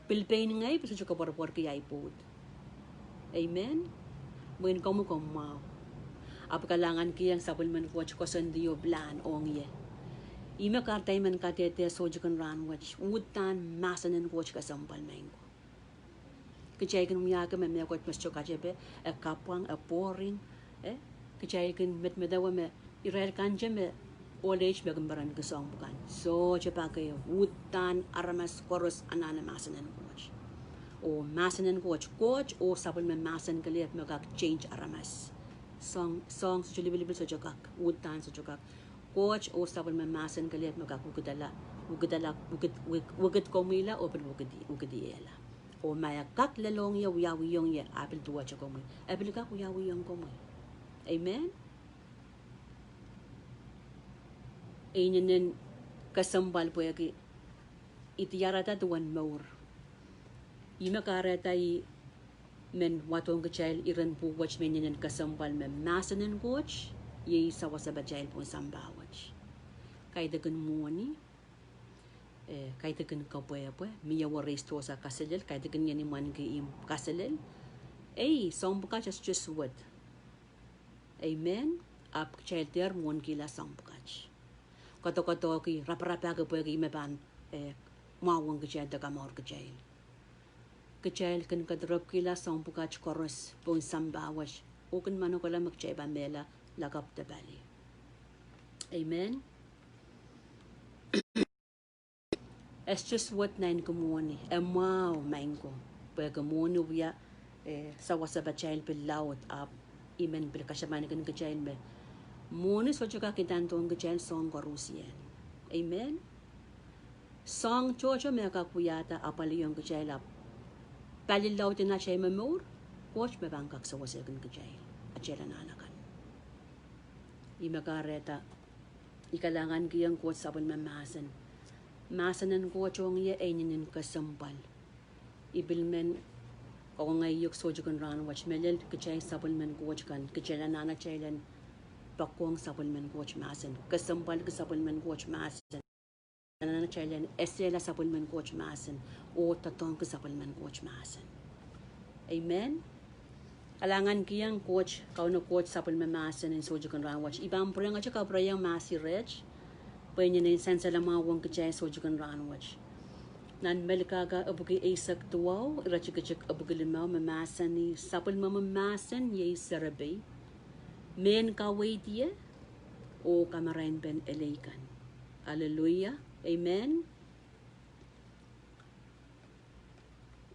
Pil pein ngehi pil sohte koapworopworki ahi pwoud. Amen. Mwein komwi komw mwahu. Ahpw kalahngankihong sapwellimen Koht koasoandi oh pilahn ong ie. Ih me kahrehda I men kadehde sohte kin rahnwet, uhdahn mahsen en Koht kesempwal, maing ko. Kitail kin wiahki me mehkot me sohte katepe, e kapwang, e boring, eh? Kitail kin medemedewe me irail kante me old age me kin perenki soahng pwukat. Sohte pak, e uhdahn aramas koaros anahne mahsen en Koht. Oh mahsen en Koht, Koht oh sapwellime mahsen kelehpw me kak change aramas. Soahng, soahng sohte lipilipil sohte kak, uhdahn sohte kak. Koht oh sapwellime mahsen kelehpw me kak wekidala, wekidala, wekid, wek, wekid komwihla oh pil wekidi, wekidihla. Oh ma e kak lelohng ie, wiawihong ie, a pil duwehte komwi. E pil kak wiawihong komwi. Amen. E inenen kesempwal pwehki I diarada duwen mour. Ih me kahrehda I men wadohng kitail iren pwuhk wet me inenen kesempwal me mahsen en Koht iei sawasepatail pohn sampah wet. Kaidehkin mwohni, eh, kaidehkin kepwehpwe, mie were I sohte kaselel, kaidehkin ien imwen ki imw kaselel. Ei, soahng pwukat e sohte suwed. Amen. Ahpw kitail dehr mwohnkihla soahng pwukat. Koadokoadohki, raparapahki pwehki ih me pahn, eh, mwahuwong kitail de kamour kitail. Kitail kin kedirepwkihla soahng pwukat koaros pohn sampah wet, oh kin manokehla me kitail pahn mehla lakapw de pali. Amen. E sohte suwed nan ki mwohni, e mwahu, maing ko, pwehki mwohni wia, eh, sawasepatail pil laud, ahpw I men pil kasamwohnki kitail me mwohni sohte kak idandohng kitail soahng koaros ien. Amen. Soahng tohto me kak wiahda apwaliong kitail ahpw pali laud en atail momour, Koht me pahn kak sewesehkin kitail, atail anahn akan. Ih me kahrehda I kalahngankihong Koht sapwellime mahsen. Mahsen en Koht ong ie e inenen kesempwal. I pil men koakohng ie sohte kin rahnwet, mehlel kitail sapwellimen Koht kan, kitail anahne kitail en poakohng sapwellimen Koht mahsen, kesempwalki sapwellimen Koht mahsen. Anahne kitail en esehla sapwellimen Koht mahsen, oh doadoahngki sapwellimen Koht mahsen. Amen. Kalahngankihong Koht, Kauno Koht sapwellime mahsen en sohte kin rahnwet. I pahn pwurehng ahte kapwurehiong mahs iret, pwe inenen sansal mwahu ong kitail sohte kin rahnwet. Nan Melkahka epwiki eisek duwau, iretikitik epwiki limau, me mahsanih, sapwellimomwi mahsen iei serepehi, mehn kaweid ie, oh kamarainpen elei kan. Aleluia. Amen.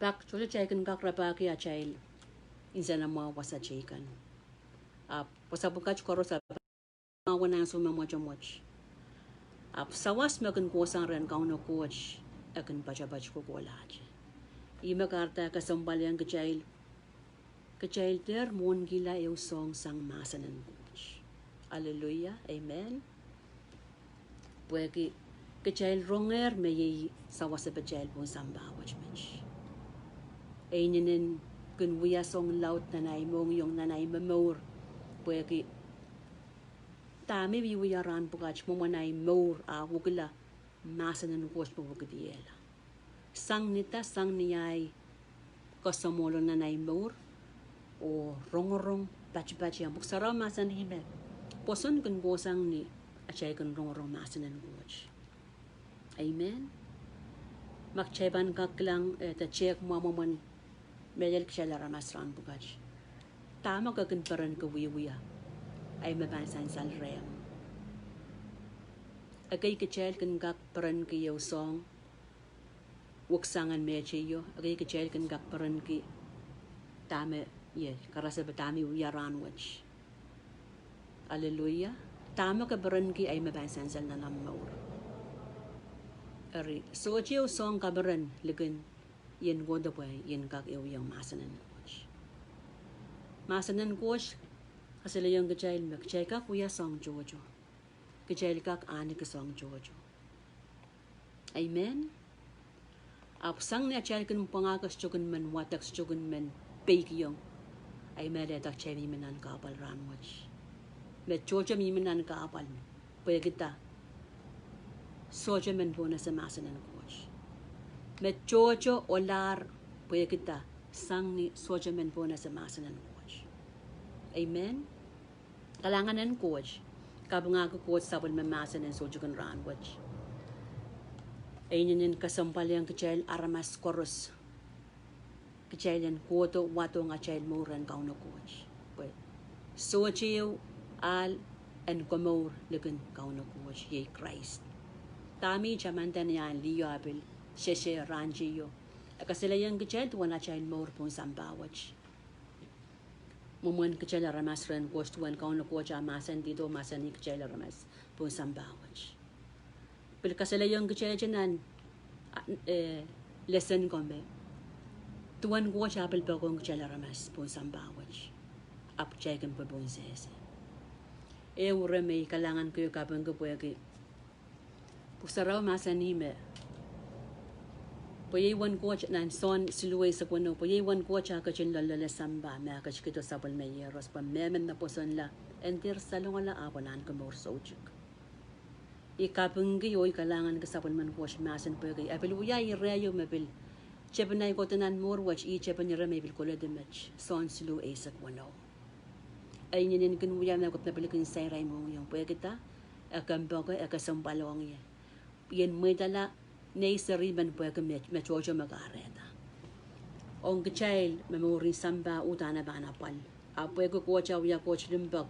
Pak tohto kitail kin kak rapahki atail nsenamwahu wasa teikan. Ahpw wasa pwukat koaros ahpw mwahu nan ansou me mwotomwot. Ahpw sawas me kin kohsang rehn Kauno Koht, e kin poatopoat kohkohlahte. Ih me kahrehda kesempwal ong kitail, kitail dehr mwohnkihla ehu soahng sang mahsen en Koht. Aleluia, amen. Pwehki kitail rongehr me iei sawasepatail pohn sampah wet met. E inenen kin wia soahng laud nan ahi mohngiong, nan ahi momour, pwehki dahme wiewia rahn pwukat, mwomwen ahi mour a wekila mahsen en Koht me wekidihla. Sang ni da, sang ni ahi kasamwolong nan ahi mour, oh rongorong patipatehng. Pwuhk Sarawi mahsanih me pwoson kin kohsang ni atail kin rongorong mahsen en Koht. Amen. Ma kitail pahn kak kilang, eh, de tehk mwahu mwomwen mehlel kitail aramas rahn pwukat, dahme ke kin perenki wiewia, ahi me pahn sansal rehmw? Ekei kitail kin kak perenki ehu soahng weksang en meteio, ekei kitail kin kak perenki dahme, ie, karasepe dahme wia rahn wet. Aleluia. Dahme ke perenki ahi me pahn sansal nan omw mour? Eri, sohte ehu soahng kaperen likin ien kohdo pwe ien kak ehuyong mahsen en Koht. Mahsen en Koht kasalehiong kitail me kitail kak wia soahng tohto. Kitail kak ahneki soahng tohto. Amen. Ahpw sang ni atail kin pwangahki, sohte kin men wadek, sohte kin men peikiong, ahi me alehda kitail mihmi nan kahpwal rahn wet. Me tohto mihmi nan kahpwal pwehki da? Sohte men pohnese mahsen en Koht. Me tohto ohlahr pwehki da? Sang ni sohte men pohnese mahsen en Koht. Amen. Kalahngan en Koht, kapingahki Koht sapwellime mahsen en soutik en rahnwet. E inenen kesempwal ong kitail aramas koaros. Kitail en kohdo wahdohng atail mour rehn Kauno Koht. Pwe sohte ehu ahl en komour likin Kauno Koht, iei Krais. Dahme tamanda ni ahn liho ah pil sehse rahnteio. E kasalehiong kitail duwen atail mour pohn sampah wet. Mwomwen kitail aramas rehn Koht duwen Kauno Koht ah mahsendihdo mahsanih kitail aramas pohn sampah wet. Pil kasalehiong kitail nan, eh, lesen ko me. Duwen Koht ah pil poakohng kitail aramas pohn sampah wet. Ahpw kitail kin pwe pohn sehse. Ehu ire me I kalahngan keieu kapingki pwehki Pwuhk Sarawi mahsanih me, pwe iei uwen Koht nan Sohn siluh eisek weneu, pwe iei uwen Koht ah ketin loalloale sampah me e ketikihdo sapwellime Iehros, pwe mehmen me pwosonla en dehr salongala ahpw en ahneki mour soutik. I kapingki oh I kalahnganki sapwellimen Koht mahsen pwehki e pil wia ire ieu me pil tepin ahi kohdo nan mour wet, ih tepin ire me I pil koledi met, Sohn siluh eisek weneu. E inenen kin wia me koapworopwor pil kin sair ahi mohngiong pwehki dah, e kempoake, e kesempwal ong ie. I en mweidala nei seri men pwehki me, me tohto me kahrehda. Ong kitail me mour en sampah uhdahn e pahn apwal. Ahpw pwehki Koht e wia Koht limpoak,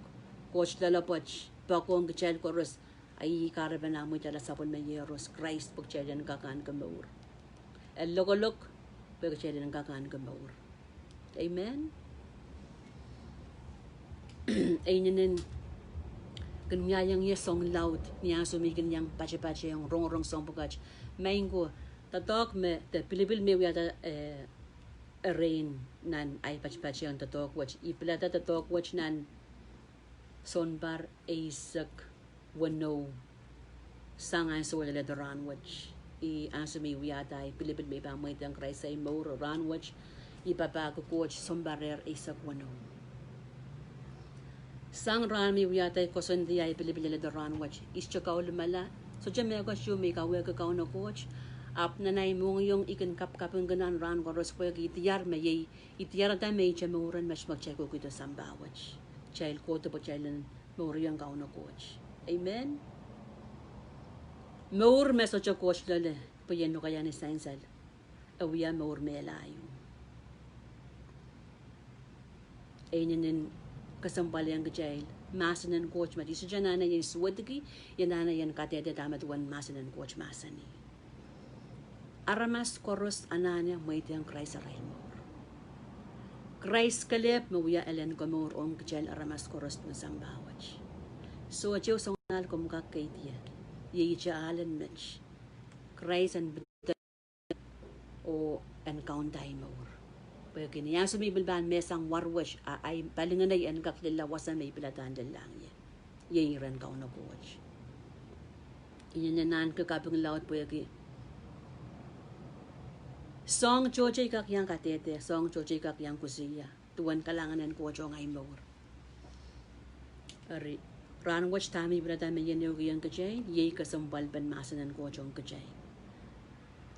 Koht loalopwoat, poakohng kitail koaros, a ih kahrepen ah mweidala sapwellime Iehros Krais pwe kitail en kak ahneki mour. E lokolok pwe kitail en kak ahneki mour. Amen. E inenen kin wiahiong ie soang laud ni ansou me I kin iang patepatehng rongorong soahng pwukat. Maing ko, doadoahk me, de pilipil me wiahda, eh, erein nan ahi patepatehng doadoahk wet. I pilada doadoahk wet nan Sounpar eisek weneu. Sang ansou leledo rahnwet. I ansou me I wiahda ahi pilipil me I pahn mweidehng Krais ahi mour rahnwet. I papah Koht sounparehr eisek weneu. Sang rahn me I wiahda ahi koasoandi ahi pilipil leledo rahnwet. I sohte kaulimala, sohte mehkot ieu me I kawehki Kauno Koht. Ahpw nan ahi mohngiong I kin kapkapingki nan rahn koaros pwehki I diar me iei, I diarada me ihte mour en met me kitail kohkihdo sampah wet. Kitail kohdo pwe kitail en mouriong Kauno Koht. Amen. Mour me sohte Koht loale, pwe ien lokaiahn sansal. E wia mour mehla ieu. E inenen kesempwal ong kitail. Mahsen en Koht me I sohte anahne ien suwedki, I anahne ien kadehde dahme duwen mahsen en Koht mahsanih. Aramas koaros anahne mweidehng Krais arail mour. Krais kelehpw me wia elen komour ong kitail aramas koaros pohn sampah wet. Sohte ehu soangen ahl komw kak keid ie. Iei ihte ahlen met. Krais en pid oh en kaunda ahi mour. Pwehki ni ansou me I pil pahn mehsang war wet, a ahi palingenei en kak lella wasa me I pilada en lellahng ie. Iei iren Kauno Koht. I inenen ahneki kaping laud pwehki soahng tohto I kak iang kadehde, soahng tohto I kak iang koasoia duwen kalahngan en Koht ong ahi mour. Eri, rahnwet dahme I pilada me I en ehukihong kitail, iei kesempwalpen mahsen en Koht ong kitail.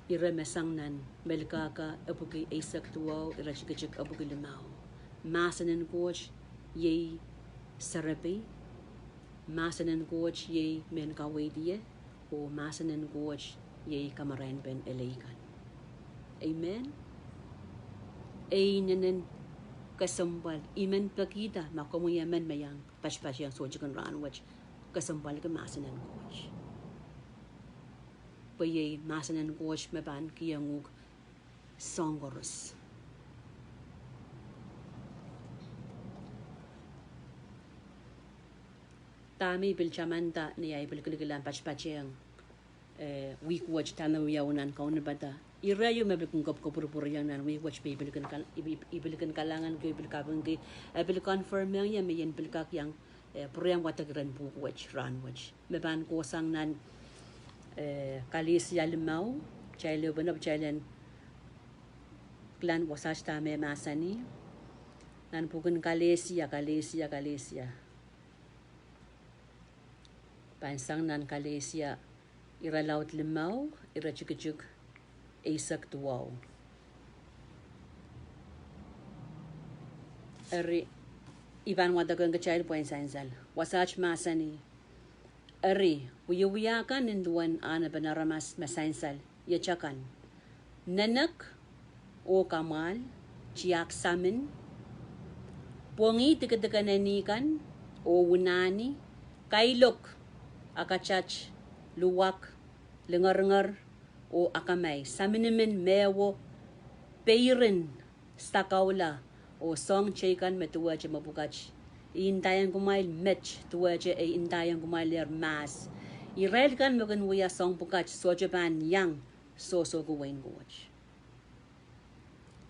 Ire me sang nan Melkahka epwiki eisek duwau, iretikitik epwiki limau. Mahsen en Koht iei serepein, mahsen en Koht iei mehn kaweid ie, oh mahsen en Koht iei kamarainpen elei kan. Amen. E inenen kesempwal, I men pekihda ma komwi emen me iang patpatehng soutik en rahnwet, kesempwalki mahsen en Koht. Pwe iei mahsen en Koht me pahn kihong uhk soahng koaros. Dahme I pil tamanda ni ahi pil kilikilang patpatehng, eh, wihk wet dahme wiawi nan kaunopada. Ire ieu me pil kin kop-, kopwurupwuriong nan wihk wet me I pil kin kal-, I, I, I pil kin kalahngan keieu, I pil kapingki, e pil confirmehng ie me I en pil kak iang, eh, pwurehng wadek iren pwuhk wet rahnwet. Me pahn kohsang nan, eh, Kalesia limau, kitail ehupene pwe kitail en kilang wasaht dahme mahsanih. Nan pwuken Kalesia, Kalesia, Kalesia. Pahn sang nan Kalesia irelaud limau, iretikitik eisek duwau. Eri, I pahn wadekehng kitail pwehn sansal. Wasaht mahsanih: Eri, wiewia kan nin duwen ahnepen aramas me sansal, iet akan: nenek oh kamwahl, tiahk samin, pwongih dikedik en eni kan, oh unani, kailok, akatat, luwak, lingeringer, oh akamai, saminimin, mehwo, peirin, sakaula, oh soahng teikan me duwehte mepwukat. I ndaiong kumwail met, duwehte ei ndaiong kumwail lehr mahs. Irail kan me kin wia soahng pwukat sohte pahn iang sohsohki wehin Koht.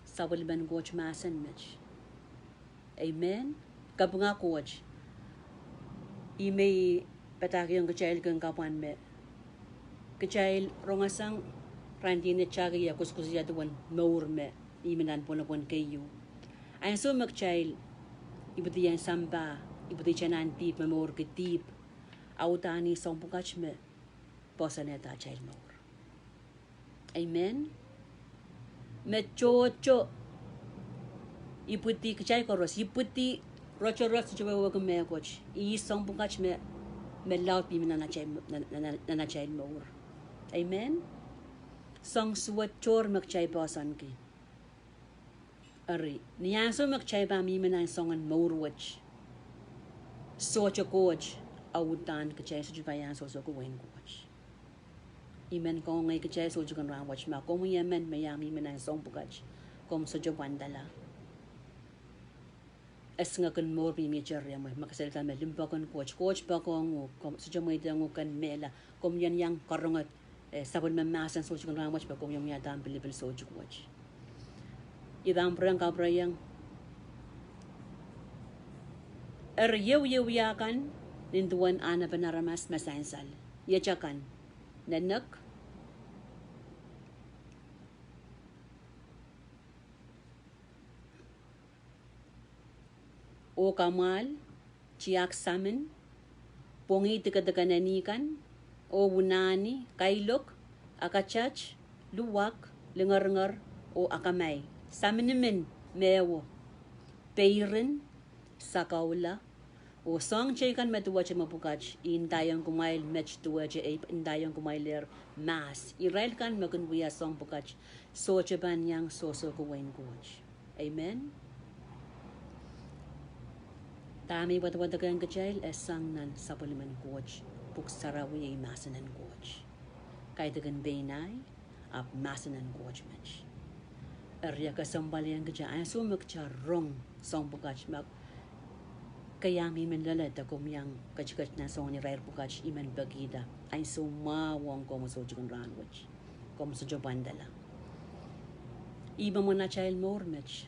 Sapwellimen Koht mahsen met. Amen. Kapinga Koht. I me I padahkihong kitail kin kapwan me kitail rongasang, rahnwet I men kak ie koasoakoasoia duwen mour me mihmi nan pwonopwon keieu. Ansou me kitail ipwidi en sampah, ipwidi teinan dihp me mourki dihp, a udahn ih soahng pwukat me poahsoanehda atail mour. Amen. Me tohto ipwidi, kitail koaros ipwidi rotorot, sohte wehwehki mehkot. Ih soahng pwukat me, me laud mihmi nan atail, nan, nan, nan atail mour. Amen. Soahng suwed tohr me kitail poahsoanki. Eri, ni ansou me kitail pahn mihmi nan soangen mour wet, sohte Koht, a udahn kitail sohte pahn iang sohsohki wehin Koht. I men kangoange kitail soutik en rahn wet, ma komwi emen me iang mihmi nan soahng pwukat, komw sohte pwandala. Esingek en mour mihmihte rehmw, ma kasalehda me limpoak en Koht, Koht poakohng uhk, komw sohte mweidohng uhk ken mehla, komw iang karonge, eh, sapwellime mahsen soutik en rahn wet pwe komw iang wiahda ahmw pilipil soutik wet. I pahn pwurehng kapwureiong. Eri, wiewia kan nin duwen ahnepen aramas me sansal, iet akan: nenek oh kamwahl, tiahk samin, pwongih dikedik en eni kan, oh unani, kailok, akatat, luwak, lingeringer, oh akamai, saminimin, mehwo, peirin, sakaula, oh soahng teikan me duwehte mepwukat. I ndaiong kumwail met, duwehte ei ndaiong kumwail lehr mahs. Irail kan me kin wia soahng pwukat sohte pahn iang sohsohki wehin Koht. Amen. Dahme I wadawadekehng kitail e sang nan sapwellimen Koht, Pwuhk Sarawi, iei mahsen en Koht. Kaidehkin pein ahi, ahpw mahsen en Koht met. Eri e kesempwal ong kitail ansou me kitail rong soahng pwukat, ma ke iang mihmi loale de komw iang ketiket nan soangen irair pwukat, I men pekihda ansou mwahu ong komwi soutik en rahn wet. Komw sohte pwandala. Ih mwomwen atail mour met.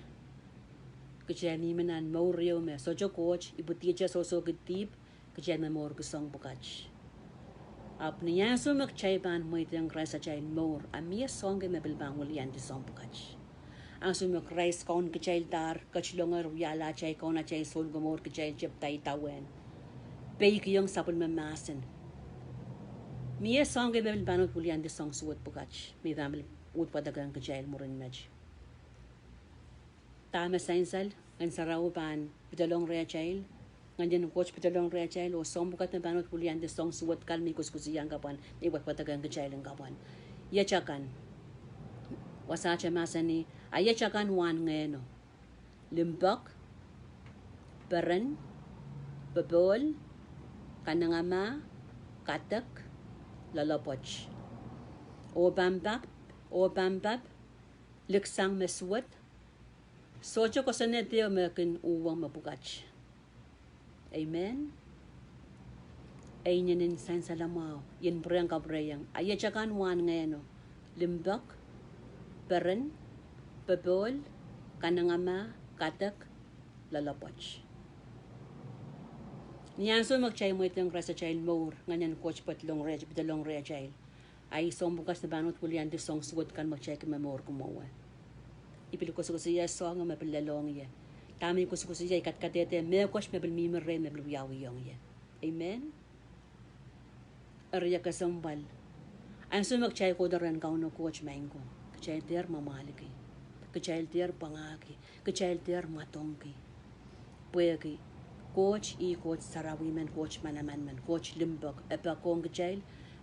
Kitail mihmi nan mour ieu me sohte Koht, ipwidihte sohsohki dihp, kitail momourki soahng pwukat. Ahpw ni ansou me kitail pahn mweidohng Krais atail mour, a mie soahng kei me pil pahn wiliandi soahng pwukat. Ansou me Krais kaun kitaildahr, ketilongehr, wiahla atail kaun, atail sounkomour, kitail tepda idawehn, peikiong sapwellime mahsen, mie soahng kei me pil pahn wiliandi soahng suwed pwukat me I pahn pil uhd wadekehng kitail mwurin met. Dahme sansal, Ngehn Sarawi pahn pedolong rehtail, Ngehn en Koht pedolong rehtail, oh soahng pwukat me pahn wiliandi soahng suwed kan me I koasoakoasoia en kapwan, me I wadwadekehng kitail en kapwan. Iet akan. Wasaht e mahsanih: A iet akan wahn Ngehno: limpoak, peren, popohl, kanengamah, kadek, loalopwoat, opampap, opampap, liksang me suwed. Sohte kosonned ehu me kin uhwong mepwukat. Amen. E inenen sansal mwahu, I en pwurehng kapwureiong: A iet akan wahn Ngehno: limpoak, peren, popohl, kanengamah, kadek, loalopwoat. Ni ansou me kitail mweidohng Krais atail mour, Ngehn en Koht pedolong rehtail, pedolong rehtail, a ih soahng pwukat me pahn wiliandi soahng suwed kan me kitail kin momourki mwowe. I pil koasoakoasoia soahngo me pil lelohng ie. Dahme I koasoakoasoia, I kadkadehde mehkot me pil mihmi rehi me pil wiawiong ie. Amen. Eri e kesempwal, ansou me kitail kohdo rehn Kauno Koht, maing ko, kitail dehr mwamwahlki, kitail dehr pwangahki, kitail dehr mwadongki, pwehki Koht ih Koht sarawi men, Koht manaman men, Koht limpoak, e poakohng kitail,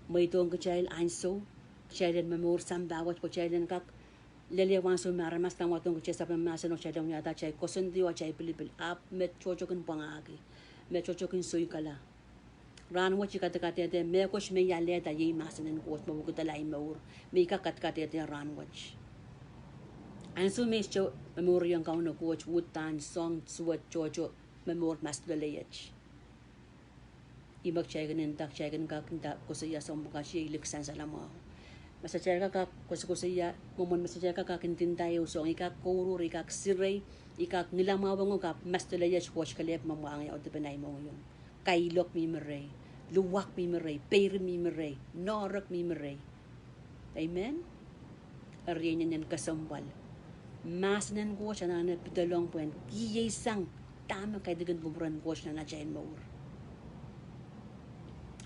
mweidohng kitail ansou, kitail en momour sampah wet pwe kitail en kak lelehwei ansou me aramas pahn wadohng kitail sapwellime mahsen oh kitail en wiahda atail koasoandi oh atail pilipil, ahpw me tohto kin pwangahki, me tohto kin soikala. Rahnwet I kadkadehde mehkot me I alehda iei mahsen en Koht me wekidala ahi mour, me I kak kadkadehde rahnwet. Ansou me I sohte momouriong Kauno Koht, uhdahn soahng suwed tohto momour maslolei et. Ih me kitail kin nda, kitail kin kak nda koasoia soahng pwukat iei lik sansal mwahu. Ma kitail kak koasokoasoia, mwomwen ma kitail kak ndinda ehu soahng, I kak kouruhr, I kak sirei, I kak ngilamwahu, ong kapw maslolei et Koht kelehpw me mwahngih audepen ahi mohngiong. Kailok mihmi rei, luwak mihmi rei, peirin mihmi rei, noahrok mihmi rei. Amen. Eri e inenen kesempwal. Mahsen en Koht anahne pedolong pwehn kihsang dahme kaidehn kin kupwuren Koht nan atail mour.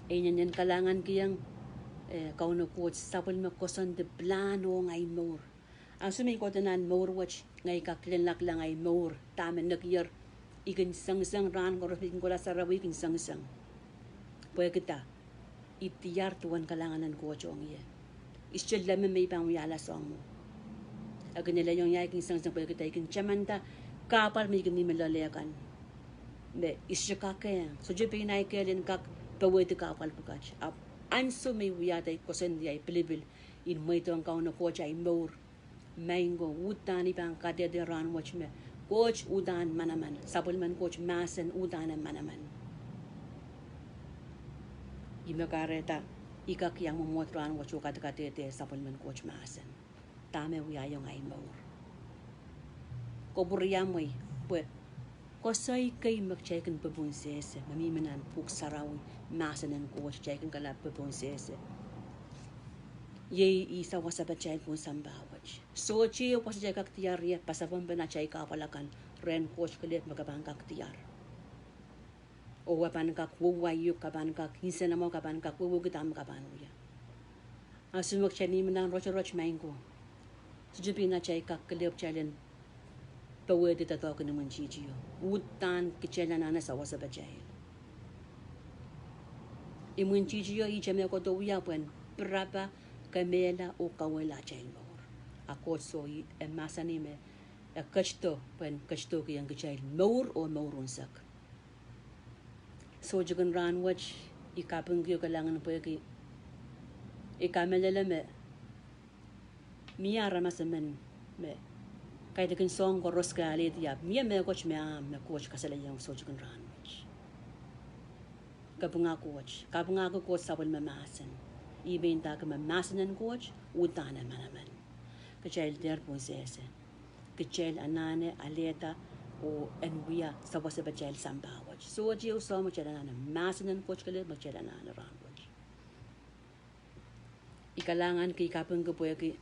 E inenen kalahngankihong, eh, Kauno Koht sapwellime koasoandi pilahn ong ahi mour. Ansou me I kohdo nan mour wet, ngehi kak kilenlahng ahi mour, dahme nekier, I kin sengiseng rahn koaros me I kin kohla sarawi I kin sengiseng. Pwehki dah? I diar duwen kalahngan en Koht ong ie. I sohte leme me I pahn wiahla soahng mwo. E kin elehiong ie, I kin sengiseng pwehki dah? I kin tamanda kahpwal me I kin mihmi loale kan. Me I sohte kakehng, sohte pein ahi kehl en kak powehdi kahpwal pwukat. Ahpw ansou me I wiahda ahi koasoandi, ahi pilipil, I mweidohng Kauno Koht ahi mour. Maing ko, uhdahn I pahn kadehde rahnwet me Koht uhdahn manaman, sapwellimen Koht mahsen uhdahn e manaman. Ih me kahrehda I kak iang mwomwohd rahnwet oh kadkadehde sapwellimen Koht mahsen, dahme wiahiong ahi mour. Kapwuriamwei, pwe koasoi kei me kitail kin popohn sehse, me mihmi nan Pwuhk Sarawi, mahsen en Koht, kitail kin kalap popohn sehse, iei ih sawasepatail pohn sampah wet. Sohte wasa kitail kak diar ie, pasapengpen atail kahpwal akan, rehn Koht kelehpw me ke pahn kak diar. Oh e pahn kak wehwehki uhk, ke pahn kak nsenamwahu, ke pahn kak wehwehki dahme ke pahn wia. Ansou me kitail mihmi nan rotorot, maing ko, sohte pein atail kak kelehpw kitail en powehdi doadoahk en imwintihtio. Uhdahn kitail anahne sawasepatail. Imwintihtio ihte me kohdo wia pwehn pirapa, kemehla oh kauwehla atail mour. A Koht soh, e mahsanih me e ketido pwehn ketidohkihong kitail mour oh mour unsek. Sohte kin rahnwet, I kapingkio kalahngan pwehki I kamehlele me mie aramas emen me kaidehn soahng koaros ke alehdi, ahpw mie mehkot me ahmw me Koht kasalehiong sohte kin rahnwet. Kapinga Koht, kapingahki Koht sapwellime mahsen. Ih me ndahki me mahsen en Koht uhdahn e manaman. Kitail dehr pohn sehse, kitail anahne alehda oh en wia sawasepatail sampah wet. Sohte ehu soahng me kitail anahne, mahsen en Koht kelehpw me kitail anahne rahnwet. I kalahnganki, I kapingki pwehki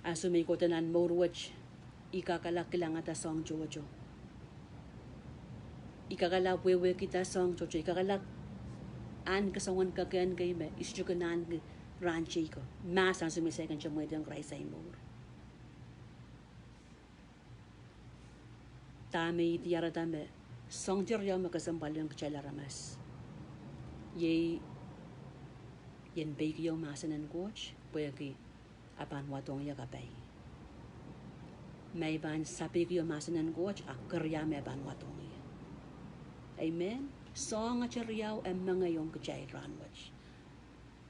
ansou me I kohdo nan mour wet, I kakala kilangada soahng tohto. I kakala wehwehkihda soahng tohto. I kakala ahneki soangen kekehn kei me I sohte kin ahneki rahn teiko, mahs ansou me I saikinte mweidohng Krais ahi mour. Dahme I diarada me soahng riau me kesempwal ong kitail aramas, iei I en peikiong mahsen en Koht pwehki a pahn wadohng ie kapai. Ma I pahn sapeikio mahsen en Koht, a keria me e pahn wadohng ie. Amen. Soahng riau e mengei ong kitail rahnwet.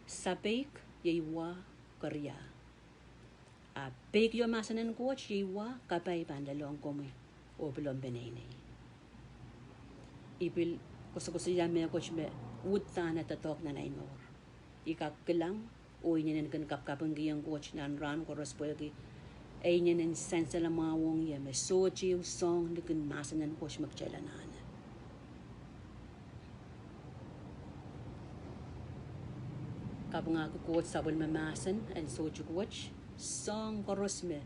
Sapeik, iei wa, keria. A peikio mahsen en Koht, iei wa, kapai pahn lelohng komwi oh pil omw peneinei. I pil koasokoasoia mehkot me uhdahn e doadoahk nan ahi mour. I kak kilang, oh I inenen kin kapkapingkihong Koht nan rahn koaros pwehki e inenen sansal mwahu ong ie me sohte ehu soahng likin mahsen en Koht me kitail anahne. Kapingahki Koht sapwellime mahsen en soutik wet, soahng koaros me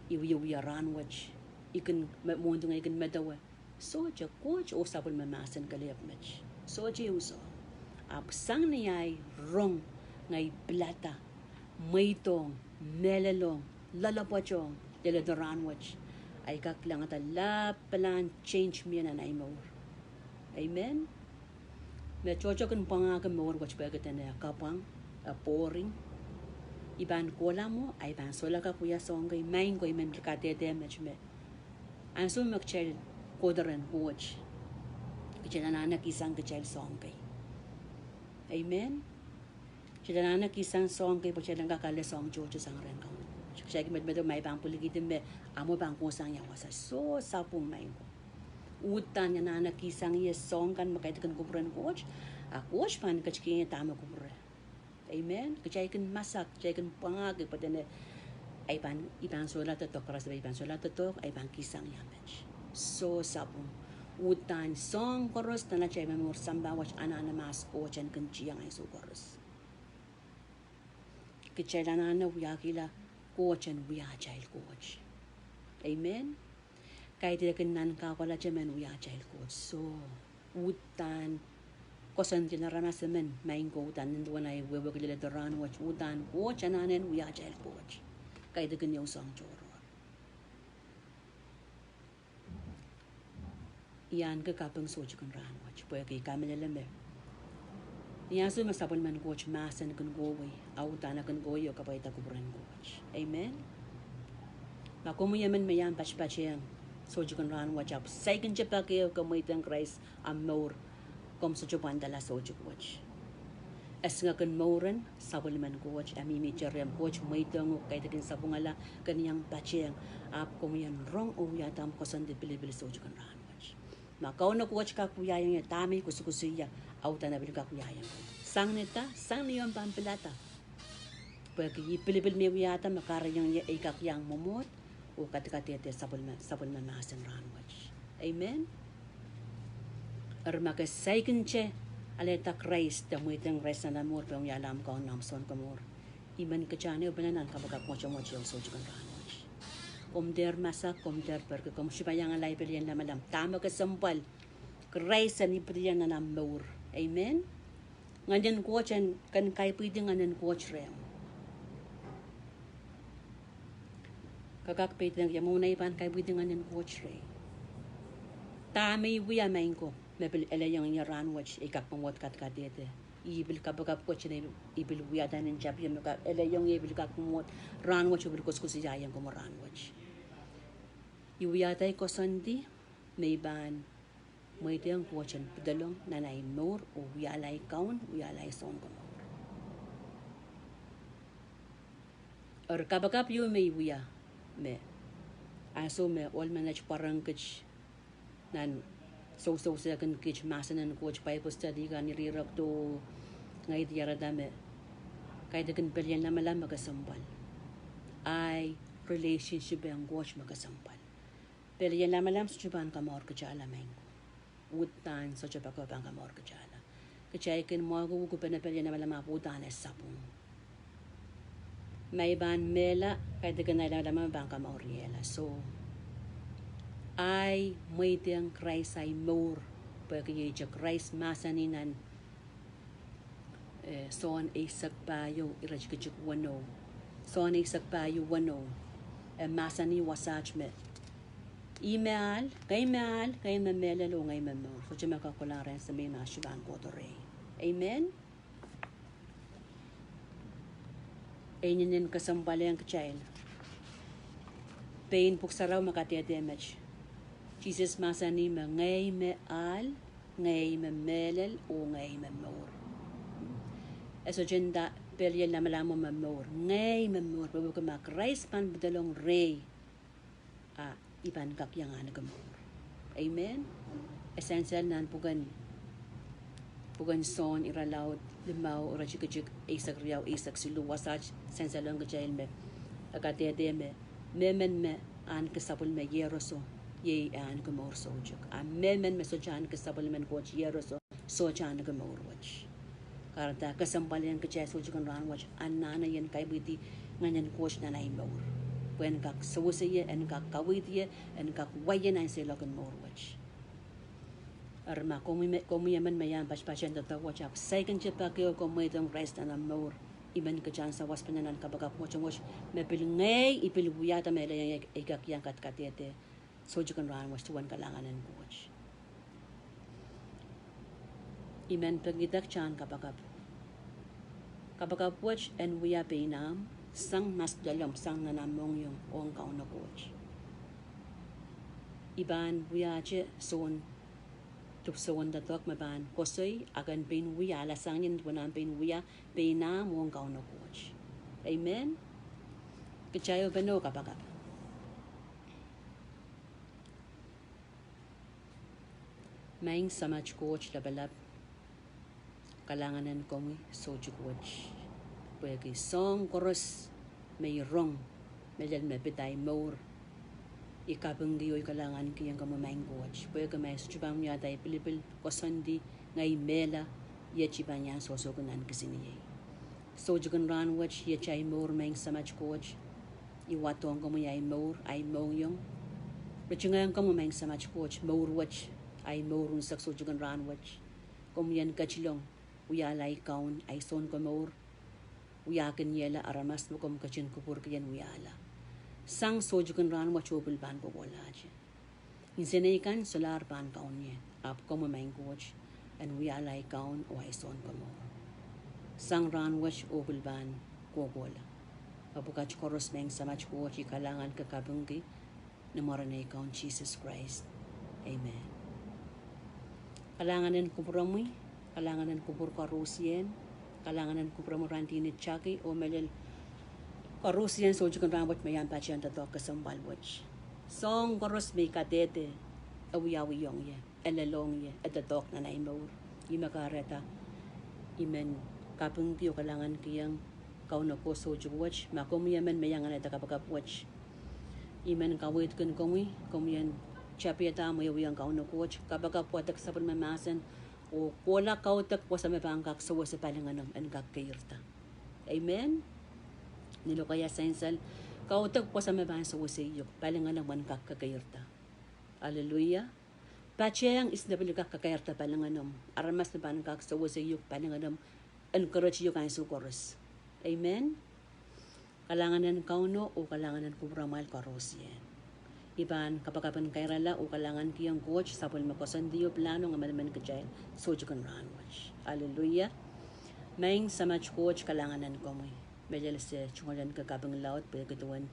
I wiewia rahnwet, I kin me, mwohndi ngehi kin medewe, sohte Koht oh sapwellime mahsen kelehpw met. Sohte ehu soahng. Ahpw sang ni ahi rong, ngehi pilada, mweidohng, mehlelohng, loalopwoatohng, leledo rahnwet, ahi kak kilangada lapalahn change mie nan ahi mour. Amen. Me tohto kin pwangahki mour wet pwehki dene e kapwang, e boring. I pahn kohla mwo, a I pahn solahr kak wia soahng kei, maing ko, I men kadehde met me ansou me kitail kohdo rehn Koht, kitail anahne kihsang kitail soahng kei. Amen. Kitail anahne kihsang soahng kei pwe kitail en kak ale soahng tohto sang rehn Kauno. Kitail kin medemedewe ma I pahn pwilikihdi me, a mwo pahn kohsang ia wasa. Soh, sapwung, maing ko. Uhdahn I anahne kihsang ie soahng kan me kaidehkin kupwuren Koht, a Koht pahn ketikihong ie dahme kupwure. Amen. Kitail kin masak, kitail kin pwangahki pwe dene I pahn, I pahn solahr doadoahk, Krais, I pahn solahr doadoahk, I pahn kihsang ia met. Soh, sapwung. Uhdahn soahng koaros nan atail momour sampah wet anahne mahs Koht en kin tieng ansou koaros. Kitail anahne wiahkihla Koht en wia atail Koht. Amen. Kaidehkin nan kahkolahte men wia atail Koht. Soh, uhdahn koasoandi en aramas emen, maing ko, uhdahn nin duwen ahi wehwehki lelehdo rahn wet, uhdahn Koht anahne wia atail Koht. Kaidehkin ehu soahng tohrohr. I ahneki kaping soutik en rahn wet pwehki I kamehlele me ni ansou me sapwellimen Koht mahsen kin kohwei, a uhdahn e kin kohwei oh kapwaiada kupwuren Koht. Amen. Ma komwi emen me iang patpatehng soutik en rahn wet ahpw saikinte pak ehu ke mweidehng Krais ahmw mour, komw sohte pwandala soutik wet. Esingek en mouren sapwellimen Koht, e mihmihte rehmw, Koht mweidohng uhk, kaidehkin sapwungala, ke iang patehng, ahpw komwi en rong oh wiahda ahmw koasoandi pilipil soutik en rahn wet. Ma Kauno Koht kak wiahiong ie dahme I kusukusuhie, a uhdahn e pil kak wiahiong ie. Sang ni da, sang ni omw pahn pilada. Pwehki ih pilipil me I wiahda me kahrehiong ie ei kak iang mwomwohd oh kadkadehde sapwellime, sapwellime mahsen rahn wet. Amen. Eri ma ke saikinte alehda Krais de mweidehng Krais nan omw mour pwe en wiahla omw Kaun oh omw Sounkomour, I men kitail anahne pene nan kapakap mwotomwot ehu soutik en rahn wet. Komw dehr masak, komw dehr perki, komw sohte pahn iang ale pelien lamalam. Dahme kesempwal, Krais en ipwidiong nan omw mour. Amen. Ngehnen Koht en, ke kaipwidi ngehnen Koht rehmw. Ke kak peidek, ia mwomwen ei pahn kaipwidi ngehnen Koht rehi? Dahme I wia, maing ko, me pil elehiong ie rahn wet ei kak mwomwohd kadkadehde? Ih pil kapakap wet me I pil wiahda nan tapio me kak elehiong ie ei pil kak mwomwohd rahn wet oh pil kusukusuiahiong komwi rahn wet. I wiahda ei koasoandi me I pahn mweidehng Koht en pedolong nan ahi mour oh wiahla ei Kaun, wiahla ei Sounkomour. Eri kapakap ieu me I wia me ansou me ohl menet pwarohng kiht nan sousousehkin kiht mahsen en Koht, Bible study kan, ire ko, ngehi diarada me kaidehkin pelien lamalam me kesempwal. Ahi relationship ong Koht me kesempwal. Pelien lamalam sohte pahn kamour kitailla, maing ko. Uhdahn sohte pak ehu pahn kamour kitailla. Kitail kin mwahuki uhk pene pelien lamalam ahpw uhdahn e sapwung. Ma I pahn mehla, kaidehkin ahi lamalam me pahn kamouriehla. Soh, ahi mweidehng Krais ahi mour, pwehki iei Krais mahsanih nan, eh, Sohn eisek pahieu, iretikitik weneu. Sohn eisek pahieu weneu. E mahsanih wasaht me, Ih me ahl, ngehi me ahl, ngehi me mehlel oh ngehi me mour. Sohte me kak kohla rehn Semei ma sohte pahn kohdo rehi. Amen. E inenen kesempwal ong kitail. Pein Pwuhk Sarawi me kadehde met. Sises mahsanih me ngehi me ahl, ngehi me mehlel oh ngehi me mour. E sohte nda pelien lamalam me mour. Ngehi me mour, pwehki ma Krais pahn pedolong rehi, a I pahn kak iang ahneki mour. Amen. E sansal nan pwuken, pwuken Sohn irelaud limau, iretikitik eisek riau, eisek siluh, wasaht sansalohng kitail me e kadehde me mehmen me ahneki sapwellime iehroso, iei e ahneki mour soutuk. A mehmen me sohte ahneki sapwellimen Koht iehroso, sohte ahneki mour wet. Kahrehda kesempwal ong kitail soutik en rahn wet anahne en kaipwidi ngehnen Koht nan ahi mour, pwe en kak sewese ie, en kak kaweid ie, en kak wai ie nan seiloak en mour wet. Eri ma komwi me, komwi emen me iang patpaten doadoahk wet ahpw saikinte pak ehu ke mweidohng Krais nan omw mour, I men kitail en sawaspene nan kapakap mwotomwot me pil ngehi, I pil wiahda me elehiong ie ei kak iang kadkadehde soutik en rahn wet duwen kalahngan en Koht. I men pekidek atail kapakap. Kapakap wet en wia pein ahmw, sang maslolong, sang nan ahmw mohngiong ong Kauno Koht. I pahn wiahte soun, dipwisoun doadoahk me pahn koasoi, a ken pein wia, alasang ien duwen ahmw pein wia pein ahmw ong Kauno Koht. Amen. Kitail ehupene oh kapakap. Maing Samat Koht Lapalap, kalahngan en komwi soutik wet, pwehki soahng koaros me I rong, mehlel me pid ahi mour, I kapingki oh I kalahngankihong komwi Maing Koht, pwehki ma I sohte pahn wiahda ahi pilipil koasoandi, ngehi mehla, iet I pahn iang sohsohki nan kisiniei. Soutik en rahn wet, iet ahi mour Maing Samat Koht, I wadohng komwi ahi mour, ahi mohngiong. Ritingehng komwi Maing Samat Koht mour wet, ahi mour unsek soutik en rahn wet. Komwi en ketilong wiahla ahi kaun, ahi Sounkomour, wiahkiniehla aramas me komw ketin kupwurki en wiahla. Sang soutik en rahn wet oh pil pahn kohkohlahte. Nsenei kan solahr pahn kaun ie, ahpw komwi Maing Koht en wiahla ahi kaun oh ahi Sounkomour. Sang rahn wet oh pil pahn kohkohla. Ahpw pwukat koaros Maing Samat Koht I kalahnganki, kapingki, ni mwaren ahi Kaun Sises Krais. Amen. Kalahngan en kupwuromwi, kalahngan en kupwur koarosie, kalahngan en kupwuromwi Randini Taki oh mehlel koarosie soutik en rahn wet me I ahpw patehng doadoahk kesempwal wet. Soahng koaros me I kadehde, e wiawihong ie, e lelohng ie, e doadoahk nan ahi mour. Ih me kahrehda I men kapingki oh kalahngankihong Kauno Koht soutik wet, ma komwi emen me iang alehda kapakap wet, I men kaweidki komwi, komwi en tapihada mwehieiong Kauno Koht, kapakap wadek sapwellime mahsen, oh kohla kaudok wasa me pahn kak sewese palingenomw en kak keirda. Amen. Ni lokaia sansal, kaudok wasa me pahn sewese uk, palingenomw en kak kekeirda. Aleluia. Patehng ihs me pil kak kekeirda palingenomw, aramas me pahn kak sewese uk, palingenomw en kereti uk ansou koaros. Amen. Kalahngan en Kauno oh kalahngan en kupwuramwail koarosie. I pahn kapakap en kairala oh kalahngankihong Koht sapwellime koasoandi oh pilahno ong emenemen kitail soutik en rahn wet. Aleluia. Maing Samat Koht, kalahngan en komwi, mehlel se tungoalenki kaping laud pwehki duwen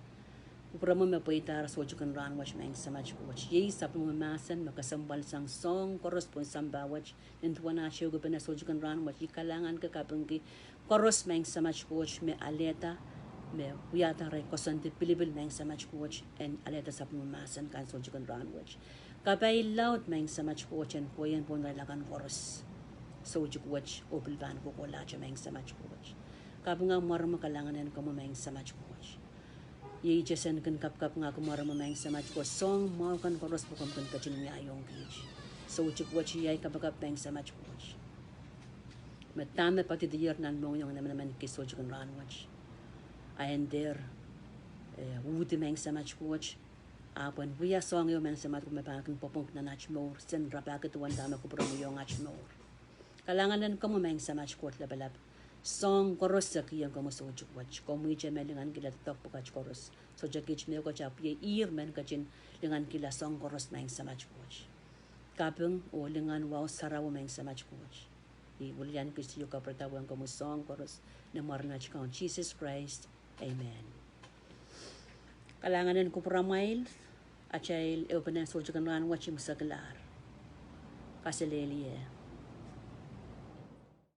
kupwuromwi me pweidahr soutik en rahn wet Maing Samat Koht. Iei sapwellime mahsen me kesempwal sang soahng koaros pohn sampah wet. Nin duwen ah tehkipene soutik en rahn wet I kalahnganki, kapingki koaros Maing Samat Koht me alehda, me wiahda arail koasoandi pilipil Maing Samat Koht en alehda sapwellime mahsen kan soutik en rahn wet. Kapai laud Maing Samat Koht en kohieng pohn irail akan koaros soutik wet oh pil pahn kohkohlahte Maing Samat Koht. Kapinga mwaromwi, kalahngan en komwi Maing Samat Koht. Iei I tesen kin kapkapingahki mwaromwi Maing Samat Koht, soahng mwahu kan koaros me komw kin ketin wiahiong kiht. Soutik wet I kapakap Maing Samat Koht, me dahme poadidier nan mohngiong en emenemen kis soutik en rahn wet, a en dehr, eh, uhdi Maing Samat Koht, ahpw en wia soahng ehu Maing Samat Koht me pahn kin pwopwongki nan aht mour, sen rapahki duwen dahme kupwuromwi ong aht mour. Kalahngan en komwi Maing Samat Koht Lapalap, soahng koaros se kihong komwi soutik wet, komwihte me lingankihla doadoahk pwukat koaros. Sohte kiht mehkot, ahpw iei ihr men ketin lingankihla soahng koaros Maing Samat Koht. Kaping oh lingan wahu sarawi Maing Samat Koht. I welian kiht siohk kapwuradahr ong komwi soahng koaros, ni mwaren aht Kaun Sises Krais. Amen. Kalahngan en kupwuramwail, atail ehupene soutik en rahn wet imwiseklahr. Kaselehlie.